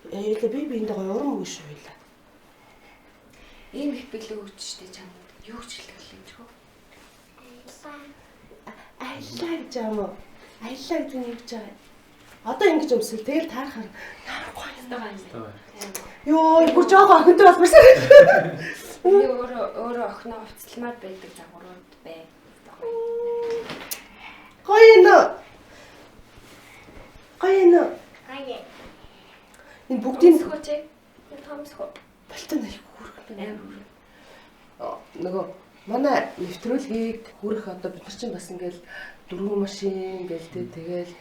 Хоёла би биэндээ гоё урам өгнө шүү хоёла. Ийм их бэлэг өгч штэ чамд. Юу ч хэлдэг юм чи хөө. Аяллаа гэж юм уу? Аяллаа гэдэг нь юу гэж байгаа юм? Одоо ингэж өмсөл тэгэл таарахаар ямар гоё юм бэ? Йоо, бүр жоохон охинтой болморсон. Би өөрөө өөрөө охиноо хувцалмаар байдаг загварууд бай. Гоё нэ. Гоё нэ. Гоё. Энэ бүгдийн сөхөө чи. Энэ томсгоо. Балтан их хүргэн амар хүргэн. Нөгөө манай нэвтрүүлгийг хүрэх одоо бид нар чинь бас ингээл дөрвөн машин гээл тэ тэгэл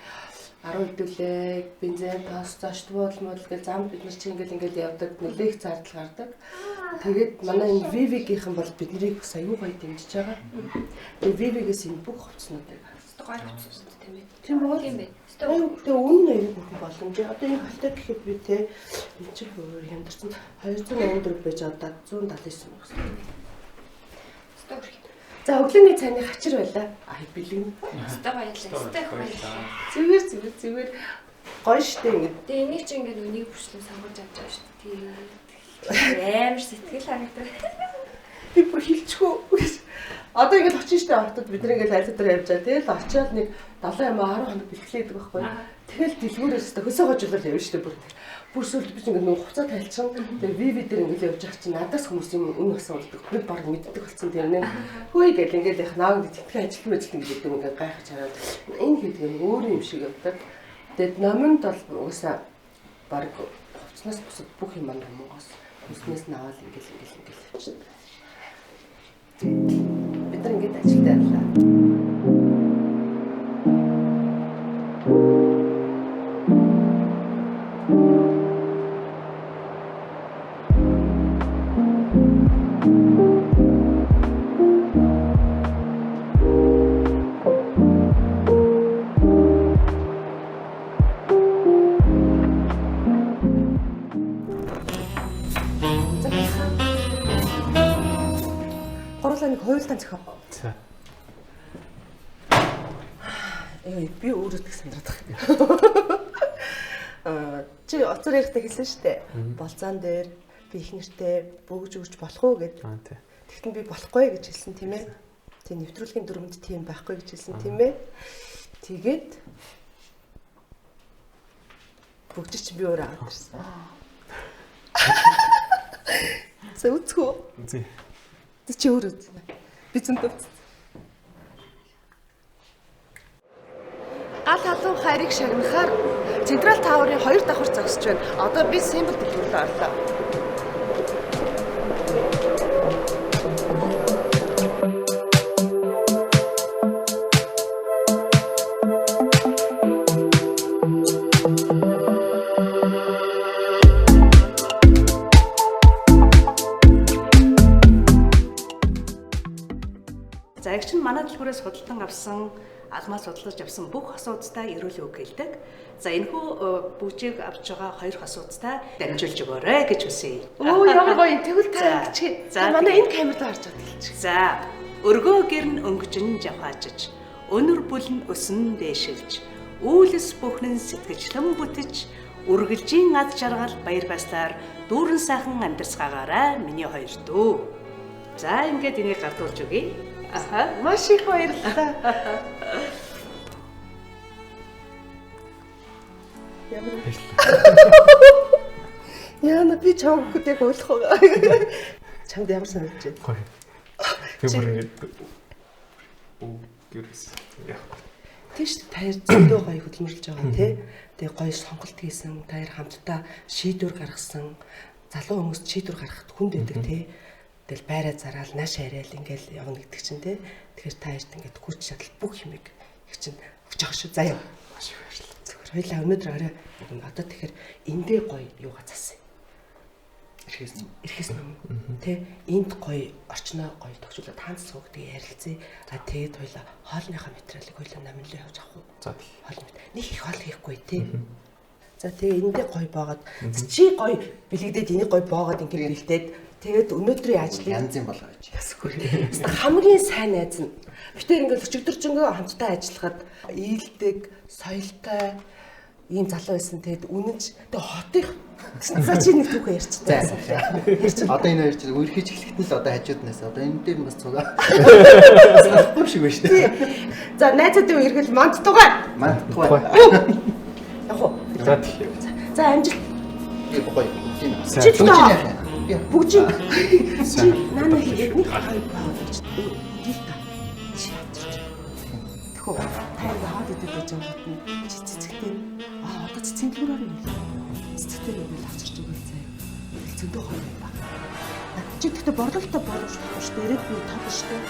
10 хэдүүлээ бензин тос зочд буудал модал гэл зам бид нар чинь ингээл ингээл явдаг нэлээх зардал гардаг. Тэгээд манай энэ VV-гийнхэн бол биднийг бас аюу гоё дэмжиж байгаа. Тэгээд VV-гээс энэ бүх хувцснуудыг гоё хувцснууд тийм ээ. Тийм үү? Тийм ээ. Тэгээ үнэн аюу бүрхэн боломж. Одоо энэ холтой гэхэд би те энэ чинь өөр хямдарсан 284 байж одоо 179 мянга. За өглөөний цайны хачир байлаа. А бэлэн. Өстой баярлалаа. Өстой баярлалаа. Зүгээр зүгээр зүгээр гоё штэ ингэ. Тэгээ энийг чи ингэ нүг бүрчлэн сонгож авч байгаа штэ. Тийм. Амар сэтгэл харагдав. Би бүр хилчихв. Одоо ингэ очиж штэ хотод бид нар ингэ айл дээр явж байгаа. Тэгэл очиад нэг 7 юм 10 хоног бэлтгэлээдэг байхгүй. Тэгэл дэлгүүрээс өстө хөсөө гожуулал явна штэ бүр. Бүр сүлд би ингэ нөх хуцаа тайлчин. Тэгээ VV дээр ингэ явж байгаа чинь надаас хүмүүс юм үн асуулдаг. Би баг мэддэг болсон тийм нэ. Хөөе гэл ингэ л яах нааг тэтгэн ажилтан ажилтан гэдэг юм ингэ гайхаж хараад энэ гэдэг юм өөр юм шиг явдаг. Тэгээд номонд бол угаасаа баг хувцнаас бусад бүх юм маань номонгоос хүснээс нь аваад ингэ л ингэ л ингэ л явчихдаг. Бид нар ингэ ажилдаа явлаа. За. Би өөрөө тэг сандраад байна. Чи оцор ярихдаа хэлсэн шүү дээ. Болцоон дээр би их нэртэй бөгж өгч болох уу гэд. Тэгтэн би болохгүй гэж хэлсэн тийм ээ. Тэг нэвтрүүлгийн дүрмэнд тийм байхгүй гэж хэлсэн тийм ээ. Тэгээд бөгж чи би өөрөө аваад ирсэн. За үзхүү. Үзье. Чи өөрөө үз. Би зөндөө үзсэн. Гал халуун хайрыг шагнахаар Централ Тауэрын 2 давхар зогсож байна. Одоо би Симбл дэлгүүрт орлоо. За эгч нь манай дэлгүүрээс худалдан авсан алмаас худалдаж авсан бүх хосуудтай ерөөлөө үг хэлдэг. За энэхүү бүжиг авч байгаа хоёр хосуудтай дамжуулж өгөөрэй гэж хүсье. Өө ямар гоё тэгвэл та ингэчих. За манай энэ камерд харж байгаа хэлчих. За өргөө гэрн өнгөжин жавхаажиж, өнөр бүлэн өсөн дээшилж, үйлс бүхнэн сэтгэжлэн бүтэж, үргэлжийн ад жаргал баяр баясгалаар дүүрэн сайхан амьдарцгаагаарай миний хоёр дүү. За ингээд энийг гардуулж өгье. Аха, маш их баярлалаа. Ямар баярлалаа. Яна би чам өгөхөд яг ойлгох байгаа. Чамд ямар санагдаж байна? Гоё. Би бүр ингэж гэрээс яг. Тийш таяр зөндөө гоё хөдөлмөрлөж байгаа тий. Тэгээ гоё сонголт хийсэн, таяр хамтдаа шийдвэр гаргасан. Залуу хүмүүс шийдвэр гаргахад хүнд байдаг тий. Тэгэл байраа зараал нааш яриад ингээл явна гэдэг чинь тий. Тэгэхээр та хоёрт ингээд хүч чадал бүх юмыг их чинь өгч байгаа шүү. Заяа. Маш их баярлалаа. Зүгээр хоёлаа өнөөдөр орой одоо тэгэхээр эндээ гоё юугаа засъя. Эрхээс өмнө тий. Энд гоё орчноо гоё тогтчлоод хаанц сууг тэгээ ярилцъя. А тэгээд хоёлаа хоолныхоо материалыг хоёлаа номинлоо явж авах уу? За. Хоол нэг их хоол хийхгүй тий. За тэгээ эндээ гоё боогод чи гоё бэлэгдээд энийг гоё боогод ингэ бэлдээд тэгээд өнөөдрийн ажлыг янзын болгоо гэж. Ясгүй. Хамгийн сайн найз нь. Битээр ингээл өчигдөржингөө хамтдаа ажиллахад ийдэг, соёлтой ийм залуу байсан. Тэгээд үнэнч тэгээд хотынх. За чи нэг түүхээ ярьчих. За. Одоо энэ хоёр чинь үргэлж эхлэхэд нь л одоо хажууднаас одоо энэ дээр нь бас цугаа. Санахгүй шиг байна шүү дээ. За найзуудын үерхэл мандтугай. Мандтугай. Яг уу. За тэгье. За амжилт. Би гоё. Тийм. Чи Бүгд тэгтээ бүгжин. Чи наана хийгээд нэг гоё боогод гэж. Гэл та. Чи ячирч. Тэхүү. Та ингэ хаад идэд байж байгаа нь чи цэцэгтэй. Аа одоо цэцгийн дэлгүүр орно юм. Цэцэгтэй нэг авчирч өгөөл заяа. Зөндөө гоё юм ба. Чи тэгтээ борлуулалтаа боломж болохгүй шүү дээ. Ирээд би тоолно шүү дээ.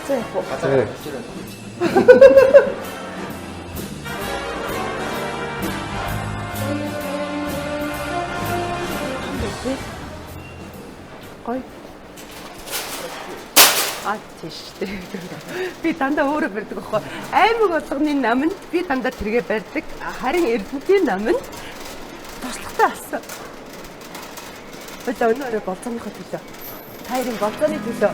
За яг уу. Газар. Гоё. А тийш дээ. Би дандаа өөрөө барьдаг байхгүй. Аймаг болгоны наманд би дандаа тэргээ барьдаг. Харин Эрдэнэтийн наманд туршлагатай болсон. Одоо өнөө болцооныхоо төлөө. Та хоёрын болцооны төлөө.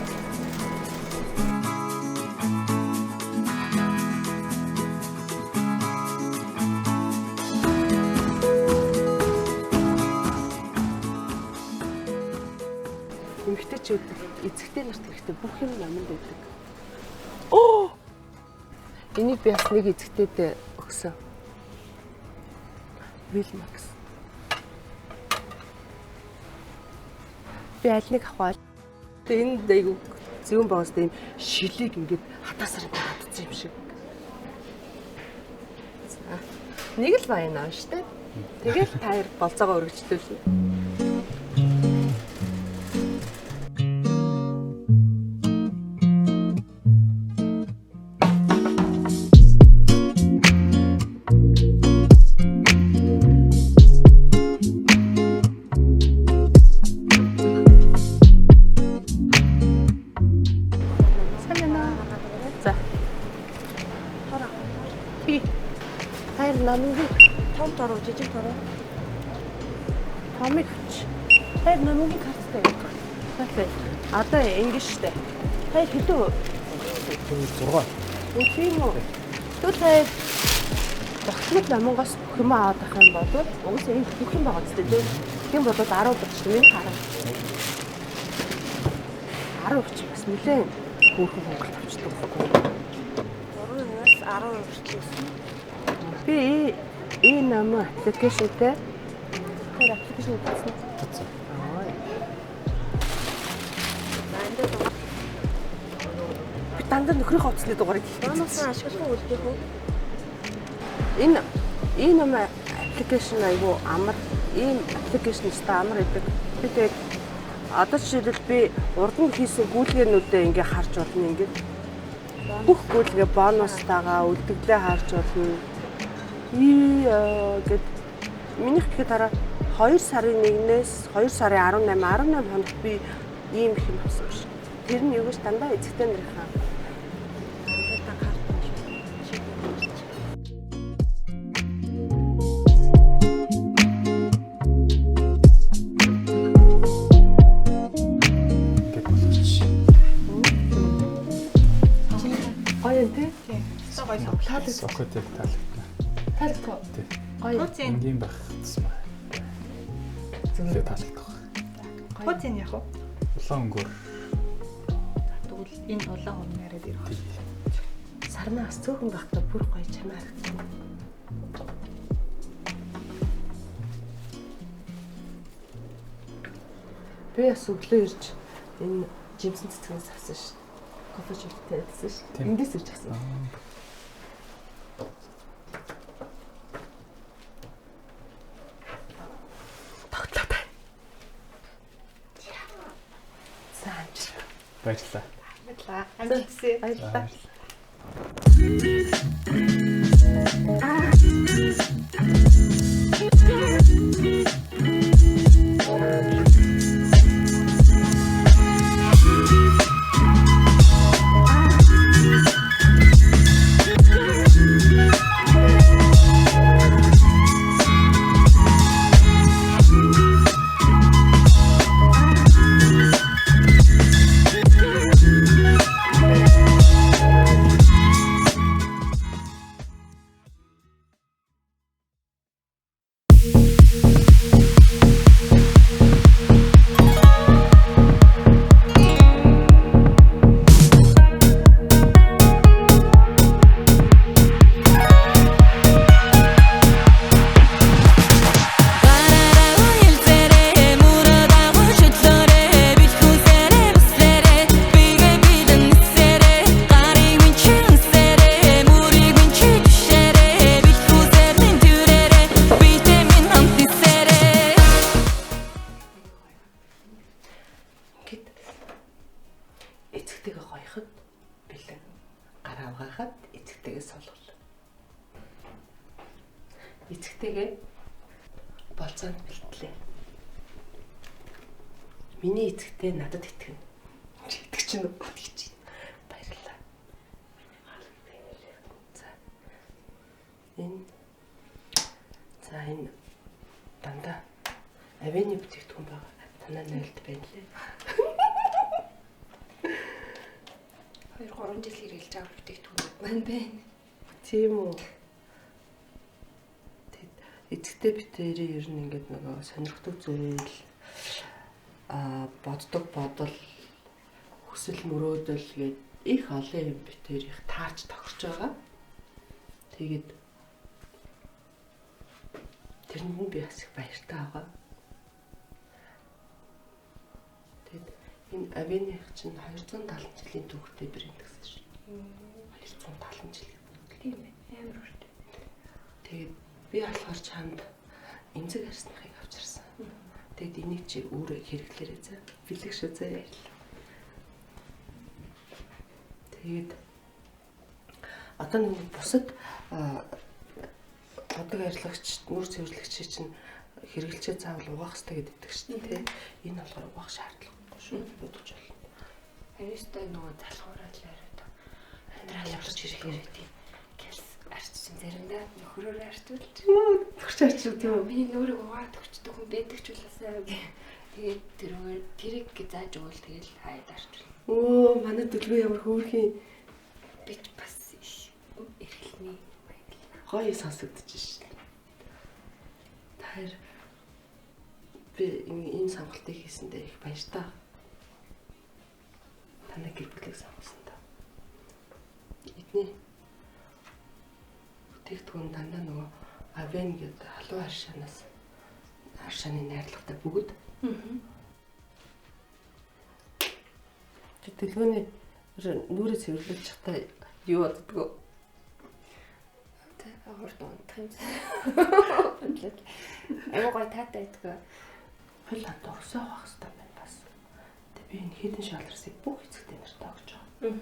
Эмэгтэйчүүд эзэгтэй нарт хэрэгтэй бүх юм наманд байдаг. Оо! Энийг би бас нэг эзэгтэйд өгсөн. Вилмакс. Би аль нэг авах вэ? Тэгээ энэ айгу зүүн боос ийм шилийг ингээд хатаасаар ингээд хатсан юм шиг. За. Нэг л баян аав штэ. Тэгэл та хоёр болцоогоо өргөжлүүлнэ. Сайн байна уу? За. Би таяр намынгийн Том тороо, жижиг тороо. томыг авч. Таяр намынгийн карттай. Окей. Одоо ингэ штэ. Таяр хэдэн үү? 6. Үгүй тийм үү? Тэгвэл таяр тогтмол намынгоос бүх юм аваад авах юм бол угсаа энэ бүх юм байгаа зү тийм. Тийм бол 10 болчихно. Миний 10. 10 ч бас нэлээд хөөрхөн хөнгөлт авчдаг байхгүй. 3%-аас 10% хүртэл өснө. Би энэ нам аппликейшнтэй тэр аппликейшн татсан. Татсан. Би дандаа нөхрийнхөө утасны дугаарыг хэлэх гэж Бонус ашиглах уу үлдэх үү? Энэ энэ нам аппликейшн айгу амар ийм аппликейшн өстой амар идэг. Би тэгээд одоо жишээлбэл би урд нь хийсэн гүйлгээнүүдээ ингээ харж болно ингээд бүх гүйлгээ бонустайгаа үлдэгдлээ харж болно. Ий гэд минийх гэхэд хараа 2 сарын 1-ээс 2 сарын 18 18 хоногт би ийм их юм авсан биш. Тэр нь юу гэж дандаа эзэгтэй нарынхаа Тэр та карт шиг шиг. Ингээд болгоч. Гоё юм тий? Гоё сонголт. Таалагдсан. Окей, тэг таалагдана. Таалагдах уу? Тий. Гоё. Пуцин. Энгийн байх тусмаа. Зүгээр. Тэгээ таалагдах. Пуцин яг уу? Улаан өнгөөр. Тэгвэл энэ улаан хурм яриад ирэх. Тий. Сарнаа бас цөөхөн байхдаа бүр гоё чамаа харагдсан. Би бас өглөө ирж энэ жимсэн цэцгээс авсан шүү. Кофе шоттой байсан шүү. Тийм. Эндээс ирж авсан. Тогтлоо та. За амжилт. Баярлалаа. Баярлалаа. Амжилт хүсье. Баярлалаа. Эцэгтэйгээ болцоонд бэлтлээ. Миний эцэгтэй надад итгэнэ. Чи итгэж чинь үү? Итгэж чинь. Баярлалаа. За. Энэ за энэ дандаа авианы бүтээгдэхүүн байгаа. Танаа нойлт байна лээ. 2 3 жил хэрэглэж байгаа бүтээгдэхүүнүүд маань байна. Тийм үү. Тэгэд эцэгтэй битэрийн ер нь ингээд нөгөө сонирхдаг зүйл боддог бодол хүсэл мөрөөдөл гээд их олон юм битэр их таарч тохирч байгаа. Тэгээд тэрэнд нь би бас их баяртай байгаа. Тэгээд энэ авианых чинь 270 жилийн түүхтэй брэнд гэсэн шин. 270 жил. Тийм ээ. Амар урт. Тэгээд би болохоор чамд эмзэг арсныхыг авчирсан. Тэгээд энийг чи өөрөө хэрэглээрэй заа. Бэлэг шүү заа. Баярлалаа. Тэгээд одоо нэг бусад бодог арилгагч, нүүр цэвэрлэгч чинь хэрэглэчээ заавал угаах хэрэгтэй гэдэг шүү дээ, тий. Энэ болохоор угаах шаардлагагүй шүү. Бодож болно. Ариустай нөгөө залхуураад л яриад. Амьдрал явж ирэх хэрэгтэй. Гялс арчсан заримдаа нөхрөөр арчвал Нөхөрч арчив тийм үү? Миний нүрийг угаад өгчдөг хүн байдаг ч улаасаа. Тэгээд тэрүүгээр тэрэг гэж зааж өгвөл тэгэл хаяад арчвал. Өө, манай дэлгүү ямар хөөрхөн. Би ч бас их эрхлэний баярлалаа. Гоё сонсогдож шин. Та хоёр би энэ сонголтыг хийсэндээ их баяртай. Танай гэр бүлийг сонгосондоо. Эдний бүтээгдэхүүн дандаа нөгөө Авен гэдэг халуун аршаанаас аршааны найрлагатай бүгд. Чи дэлгүүний нүрээ цэвэрлэж чахтаа юу боддгоо? Тэ хурд унтах юм. Айгуу гоё таатай байдгаа. Хөл ханд урсаа авах хэрэгтэй байна бас. Тэг би энэ хідэн шалрсыг бүх эцэгтэй нартай өгч байгаа.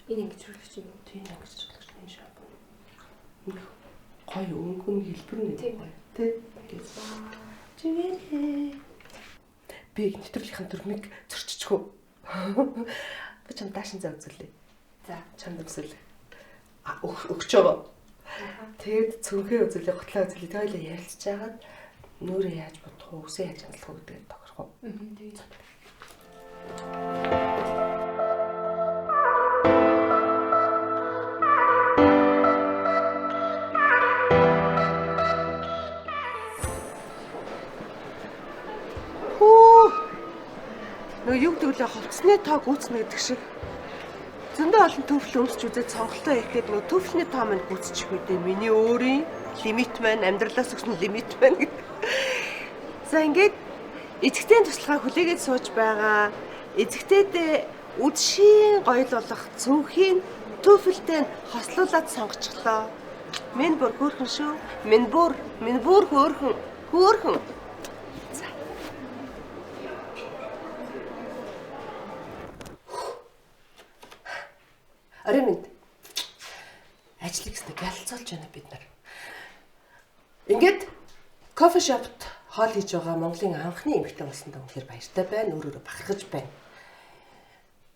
Энэ ингэж хэрэглэж юм уу? Тийм ингэж хэрэглэж энэ шампунь. Их гоё өнгө нь хэлбэр нь гоё. Тэ. Чивэрээ. Би нэвтрүүлгийн дүрмийг зөрчиж хөө. Би чам даашин зав үзүүлээ. За. Чамд үзүүлээ. А өгч байгаа. Тэгээд цүнхээ үзүүлээ, готлоо үзүүлээ. Тэг хоёлаа ярилцж хагаад нүрээ яаж бодох вэ, үсээ яаж хандлах уу гэдгээ тохирох уу? Тэгээд Нөгөө юу гэдэг лээ хувцсны тоо гүйцнэ гэдэг шиг. Зөндөө олон төвл өмсч үзээд сонголтоо хийхэд нөгөө төвлөний тоо минь гүйцчих үү дээ. Миний өөрийн лимит маань амьдралаас өгсөн лимит байна гэдэг. За ингээд эцэгтэй туслахаа хүлээгээд сууж байгаа. Эцэгтэйдээ үдшийн гоёлуулах цүнхийн төвлөлтэй хослуулад сонгочихлоо. Минь бүр хөөрхөн шүү. Минь бүр хөөрхөн. Хөөрхөн. За. Орой минь. Ажлыг гэснээр гялцуулж байна бид нар. Ингээд кофе шопт хоол хийж байгаа Монголын анхны эмэгтэй болсондоо үнэхээр баяртай байна. Өөр өөрө бахархаж байна.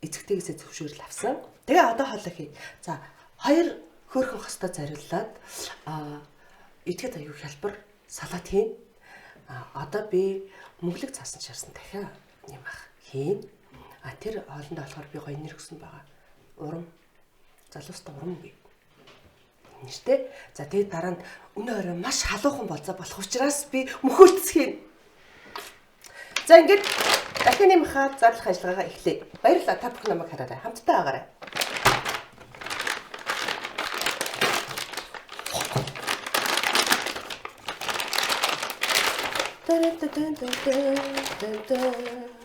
Эцэгтэйгээсээ зөвшөөрөл авсан. Тэгээ одоо хоолоо хий. За, хоёр хөөрхөн хостой зориуллаад идэхэд аюу хялбар салат хийн. Одоо би мөнгөлөг цаасан шарсан дахиад юм ах хийн. А тэр хоолндоо болохоор би гоё нэр өгсөн байгаа. Урам. Залуустай урам гэ. Нэртэй. За тэгээд дараа нь өнөө орой маш халуухан болцоо болох учраас би мөхөлцөх юм. За ингээд дахин нэмхаа зарлах ажиллагаагаа эхлэе. Баярлалаа. Та бүхэн намайг хараарай. Хамтдаа агаарай. Та-та-та-та-та-та.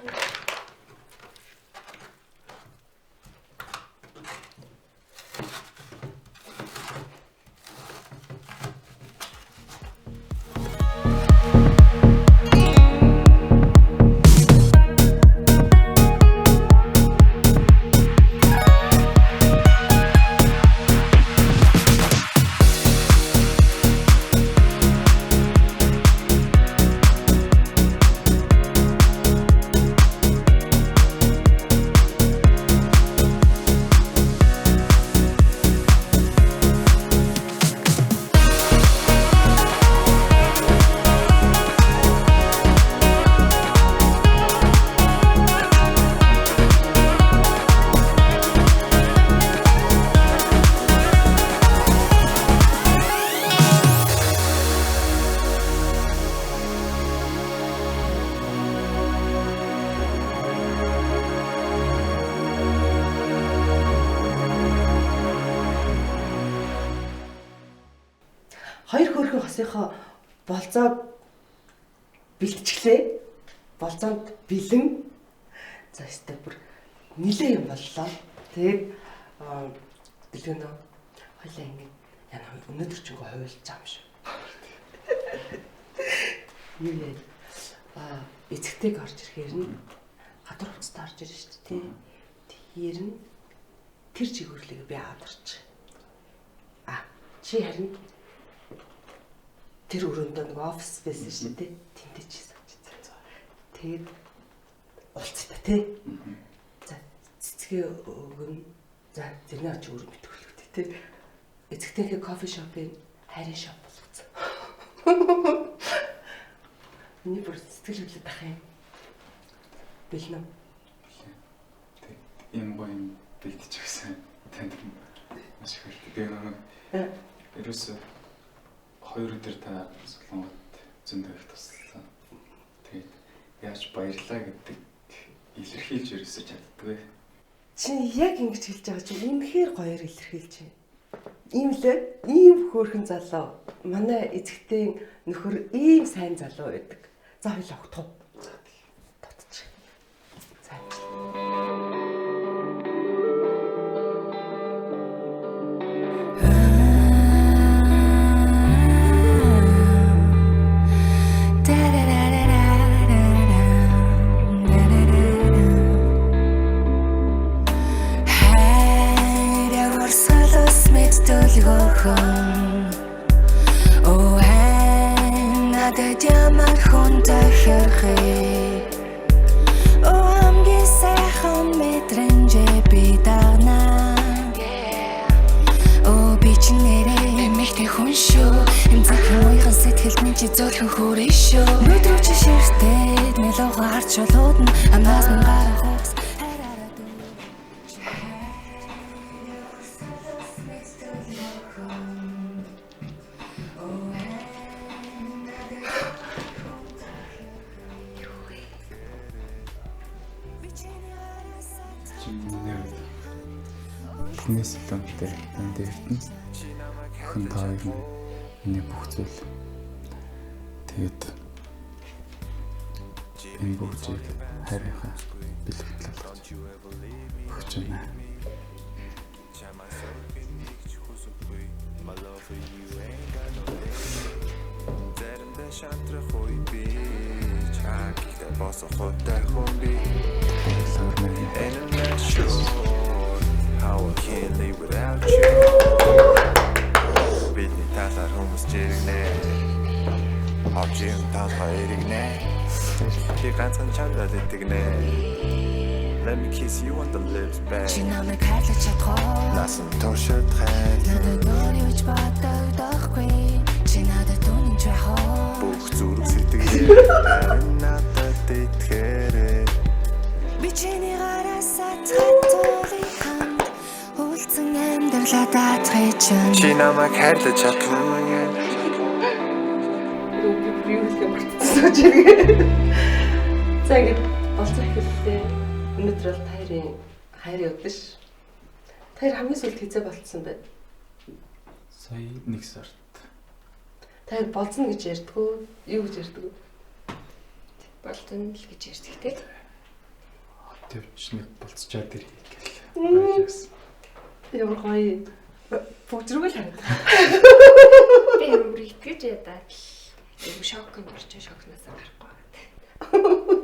Хоёр хөөрхөн хосынхоо болзоо бэлтчихлээ. Болзоонд бэлэн. За өстой бүр нилээ юм боллоо. Тэгээд дэлгэнэ хоёлаа ингэ яна өнөөдөр ч ингээ хувилж байгаа юм шиг. Юу яа. Эцэгтэйг орж ирэхээр нь гадуур хувцастай орж ирнэ шүү дээ. Тэгэхээр нь тэр чиглэлийг би аваад орчих. Чи харин тэр өрөөндөө нэг офис байсан шүү дээ. Тэнтэй чи сууж. Тэгээд уулзъя та тий. За цэцгээ өгөн. За зэрнээ очи өрөө мэтгэлээ тий. Эцэгтэйхээ кофе шопын хайрын шоп болгоцсон. Миний бүр сэтгэл хөдлөд ах юм. Бэлнэ. Тэг юм гоё юм бэлдэж өгсөн. Танд маш их баярлалаа. Тэгээ нэг ерөөсөө 2 өдөр та Солонгот зөндөө их туслаа. Тэгээд яаж баярлаа гэдэг илэрхийлж ерөөсөө чаддгүй. Чи яг ингэж хэлж байгаа чи үнэхээр гоёор илэрхийлж байна. Ийм лээ, ийм хөөрхөн залуу. Манай эцэгтэй нөхөр ийм сайн залуу байдаг. За хоёлаа огтхов. Татчих. За. Оо надад ямар хүн тохирхээ. Оо хамгийн сайхан мэдрэмжээ би дагнаа. Оо би чи нэрээ эмэгтэй хүн шүү. Эмзэгхэн уйхан сэтгэлд минь чи зөөлхөн хүрээ шүү. Нүд рүү чи ширтээд нэлээгөө харж шулуудна. Амнаас минь гарах хугас хараараа дүү. Тэрнээс илүү үнэтэй энд эрдэнэс охин та хоёр нь миний бүх зүйл. Тэгээд энэ бүгдийг хайрынхаа бэлэгтэл болгож өгч байна. How I can't live without you. Бидний талаар хүмүүс жиргэнэ. Хавжин талхаа эргэнэ. Би ганцхан чамдаа итгэнэ. Let me kiss you on the lips, babe. Чи намайг хайрлаж чадах уу? Насан туршид хайр. Надад өөр юу ч бодогдохгүй. Чи надад үнэн ч байх уу? Бүх зүрх сэтгэл харин надад итгээрэй. Би чиний гараас татгалын хамт үлдсэн амьдралаа даатгах чинь. Чи намайг хайрлаж чадах уу? Би юу хэлэх мартсан ч юм. За ингэж болцоо эхэллээ. Өнөөдөр бол тайрын хайрын өдөр ш. Тайр хамгийн сүүлд хизээ болцсон бэ? Сая 1 сард. Тайр болцно гэж ярьдгүү? Юу гэж ярьдгүү? Болцно л гэж ярьдаг те. Төвч нэг болцчаад ирье гэл. Баярлалаа. Ямар гоё. Бүгжрүүг л харагдав. Би ямар итгэж ядаад л юм шоконд орчих, шокноос гарахгүй байгаа.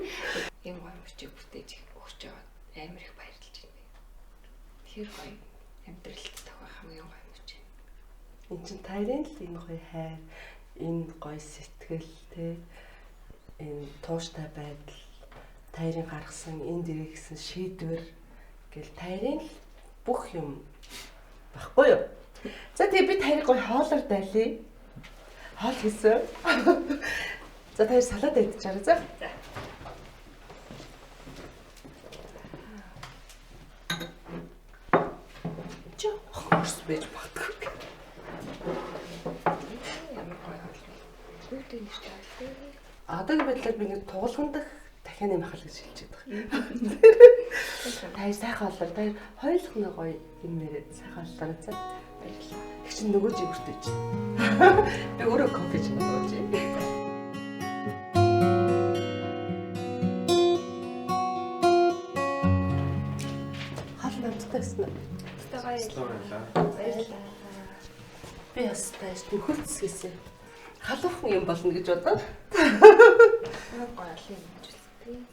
Юм гоё мөчийг бүтээж өгч байгаа амар их баярлж байна. Тэгэхээр гоё амьдралд тохиох хамгийн гоё мөч. Энд чинь тайрын л энэ гоё хайр, энэ гоё сэтгэл те, энэ тууштай байдал, тайрын гаргасан энэ дэрэгсэн шийдвэр гэл тайрын л бүх юм баггүй юу? За тэгээ би тайрыг гоё хоолоор дайлъя. Хоол хийсэн. За таяр салат идчихээрэй за. Чи хөрс байж магадгүй. Ямар гоё хоол вэ? Үүдээ нэртэй хоол вэ? Одоогийн байдлаар би нэг тугалган дах дахианы махал гэж хэлж байгаа. Таяр сайхан хоолоор таяр хоёулах нэг гоё юм нэрээ сайхан хоолоор за. Баярлалаа. Их чинь нөгөө жигүүртэй чи. Би өөрөө кофе чинь ууж. Хоол амттай байсан уу? Баярлалаа. Баярлалаа. Би бас тааш нөхөлц гэсэн. Халуухан юм болно гэж бодоод. Гоё олон юм гэж үзсэн.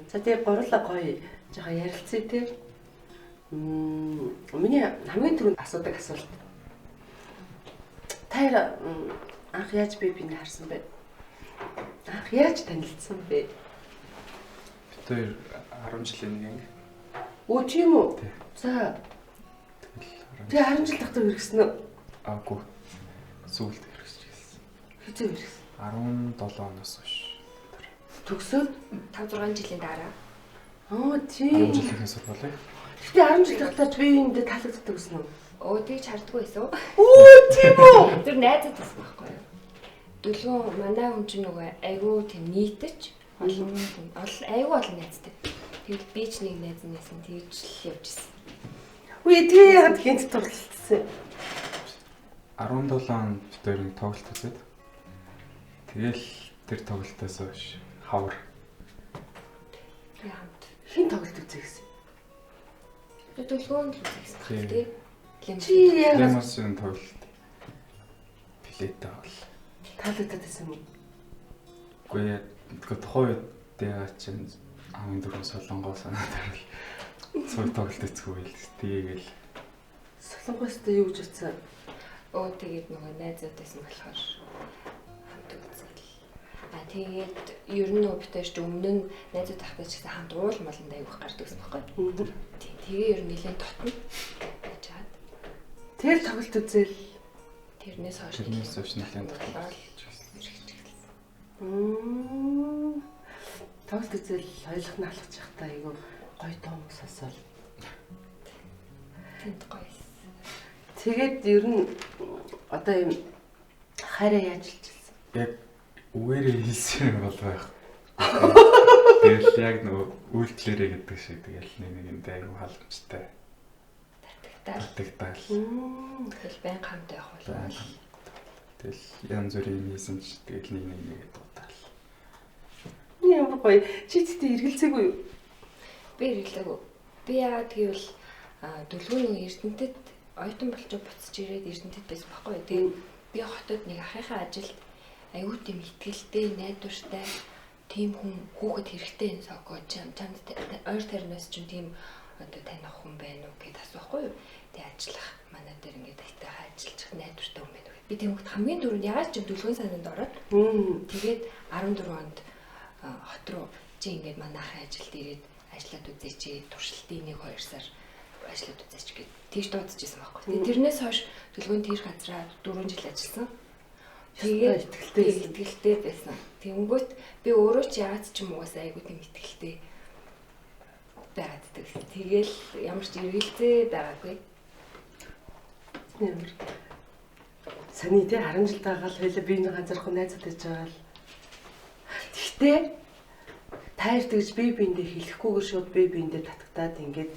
За тэгээ гурлаа гоё жоохон ярилцъя те. Миний хамгийн түрүүнд асуудаг асуулт. Та анх яаж би бинийг харсан бэ? Анх яаж танилцсан бэ? Бид хоёр 10 жилийн нэг анги. Өө тийм үү? За. Тэгэл Тэгээ 10 жил тогтоо хэрэгсэн үү? Аагүй. Сүүлд хэрэгсэж хэлсэн. Хэзээ хэрэгсэн? 17 оноос хойш. Төгсөөд 5 6 жилийн дараа. Аа тийм. 10 жилийн сургуулийг. Гэтэ 10 жил тогтооч би энд таалагддаг гэсэн үү? Өө тэгж хардггүй байсан. Өө тийм үү? Тэр найзад байсан байхгүй юу? Дөлгөөн манай хүн чинь нөгөө айгүй тийм нийтэж олон айгүй олон найзтай. Тэгэл би ч нэг найз нээсэн тэгж л явж ирсэн. Үгүй тэгээ яагаад гинт дурлалцсан? 17 онд бид хоёр нэг тоглолт үзээд тэгэл тэр тоглолтоос хойш хавар. Тэгээ хамт. Хин тоглолт үзье гэсэн? Дөлгөөн л үзье гэсэн тий. Чи яагаад Лемосын тоглолт билетээ авал. Таалагдаад байсан юм уу? Үгүй ээ. Тэгэхээр тухайн үед яагаад чинь хамгийн дөрөв солонгоо санаад харал цуг тоглолт үзэхгүй байл. Тэгээл Солонгоостой юу гэж утсан? Өө тэгээд нөгөө найзууд байсан болохоор хамт үзэл. А тэгээд ер нь нөгөө бид хоёр ч өмнө нь найзууд ахтай ч гэсэн хамт уул молонд аявих гардаг гэсэн байхгүй. Тийм тэгээ ер нь нэлээд дотно. Яаж чад. Тэр тоглолт үзэл. Тэрнээс хойш тэрнээс хойш нэлээд дотно. Тоглолт үзэл хоёулах нь алхаж явахдаа айгүй гоё дуу сонсоол. Тэнд гоё. Тэгээд ер нь одоо юм хайраа яаж илчилсэн? Яг үгээрээ хэлсэн юм бол байх. Тэгэл яг нөгөө үйлдэлээрээ гэдэг шиг тэгэл нэг нэгэндээ айгүй халамжтай. Татагтаал. Татагтаал. Тэгэл байн хамт явах бол. Тэгэл янз бүрийн юм хийсэн ч тэгэл нэг нэг нэгээ дуудаал. Ямар гоё. Чи тэгтээ эргэлзээгүй юу? Би эргэлзээгүй. Би яагаад гэвэл дөлгөөний Эрдэнэтэд оюутан болчоо буцаж ирээд Эрдэнэтэд байсан байхгүй юу. Тэгээд би хотод нэг ахынхаа ажилд айгүй тийм итгэлтэй, найдвартай тийм хүн хүүхэд хэрэгтэй энэ согоо чамд ойр тойрноос чинь тийм одоо таних хүн байна уу гэд асуухгүй юу. Тэгээд ажиллах манай дээр ингээд айтайхан ажиллах найдвартай хүн байна уу. Би тийм хүүхэд хамгийн түрүүнд ягаад ч юм дөлгөөн санаанд ороод тэгээд 14 онд хот руу чи ингээд манай ахын ажилд ирээд ажиллаад үзээч, туршилтын 1-2 сар ажиллаад үзээч гэд тэгж дуудчихсан байхгүй. Тэгээд тэрнээс хойш дөлгөөн тэр газраа 4 жил ажилласан. Тэгээд итгэлтэй байсан. Тэнгүүт би өөрөө ч яагаад ч юм угаасаа айгүй тийм итгэлтэй байгаад байсан. Тэгэл ямар ч эргэлзээ байгаагүй. Ямар саний те 10 жил дагаал хоёлаа би нэг ганцаархан найзууд байж байгаа л. Тэгтээ тайр тэгж би биэндээ хэлэхгүйгээр шууд би биэндээ татагтаад ингээд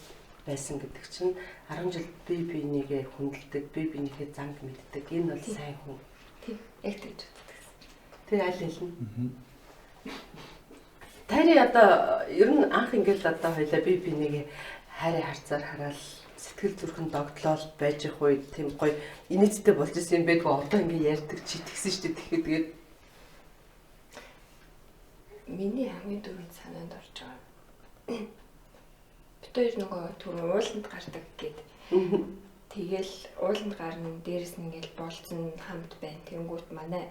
байсан гэдэг чинь 10 жил би бинийгээ хүндэлдэг, би бинийхээ занг мэддэг. Энэ бол сайн хүн. Тийм, яг тэгж боддог. Тэр аль хэлнэ. Таны одоо ер нь анх ингээл одоо хоёлаа би бинийгээ хайрын харцаар хараал сэтгэл зүрхэн догтлол байж их үед тийм гоё инээдтэй болж исэн юм байдгүй одоо ингээ ярьдаг чи тэгсэн шүү дээ тэгэхэд тэгээд миний хамгийн түрүүнд санаанд орж байгаа. Бид хоёр нөгөө түрүү ууланд гардаг гэд. Тэгэл ууланд гарна, дээрэс нь ингээл болцсон хамт байна. Тэнгүүт манай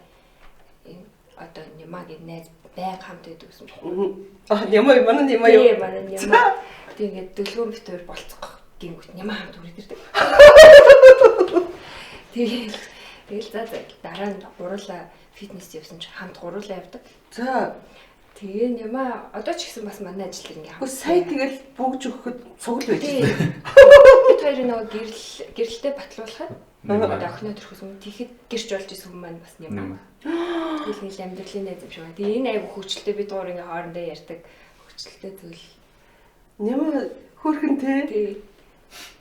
энэ одоо Нямаа гэд найз байг хамт байдаг гэсэн байна. Аа Нямаа манай Нямаа юу? Тийм манай Нямаа. Тэг ингээд дөлгөөн бид хоёр болцох гингүүт Нямаа хамт үрээд ирдэг. Тэгэл тэгэл за за дараа нь гурлаа фитнес явсан чи хамт гурлаа явдаг. За тэгээ Нямаа одоо ч гэсэн бас манай ажил ингээ хамт. Сая тэгэл бүгж өгөхөд цугл байж байна. Бид хоёрын нөгөө гэрэлтэй батлуулахад одоо охиноо төрөхөөс өмнө тэгэхэд гэрч болж исэн хүн маань бас Нямаа. Тэгэл нэг амьдралын найз юм шиг байна. Тэгээ энэ айгу хөвчлөлтэй бид гур ингээ хоорондоо ярьдаг хөвчлөлтэй зүйл. Нямаа хөөрхөн те. Тий.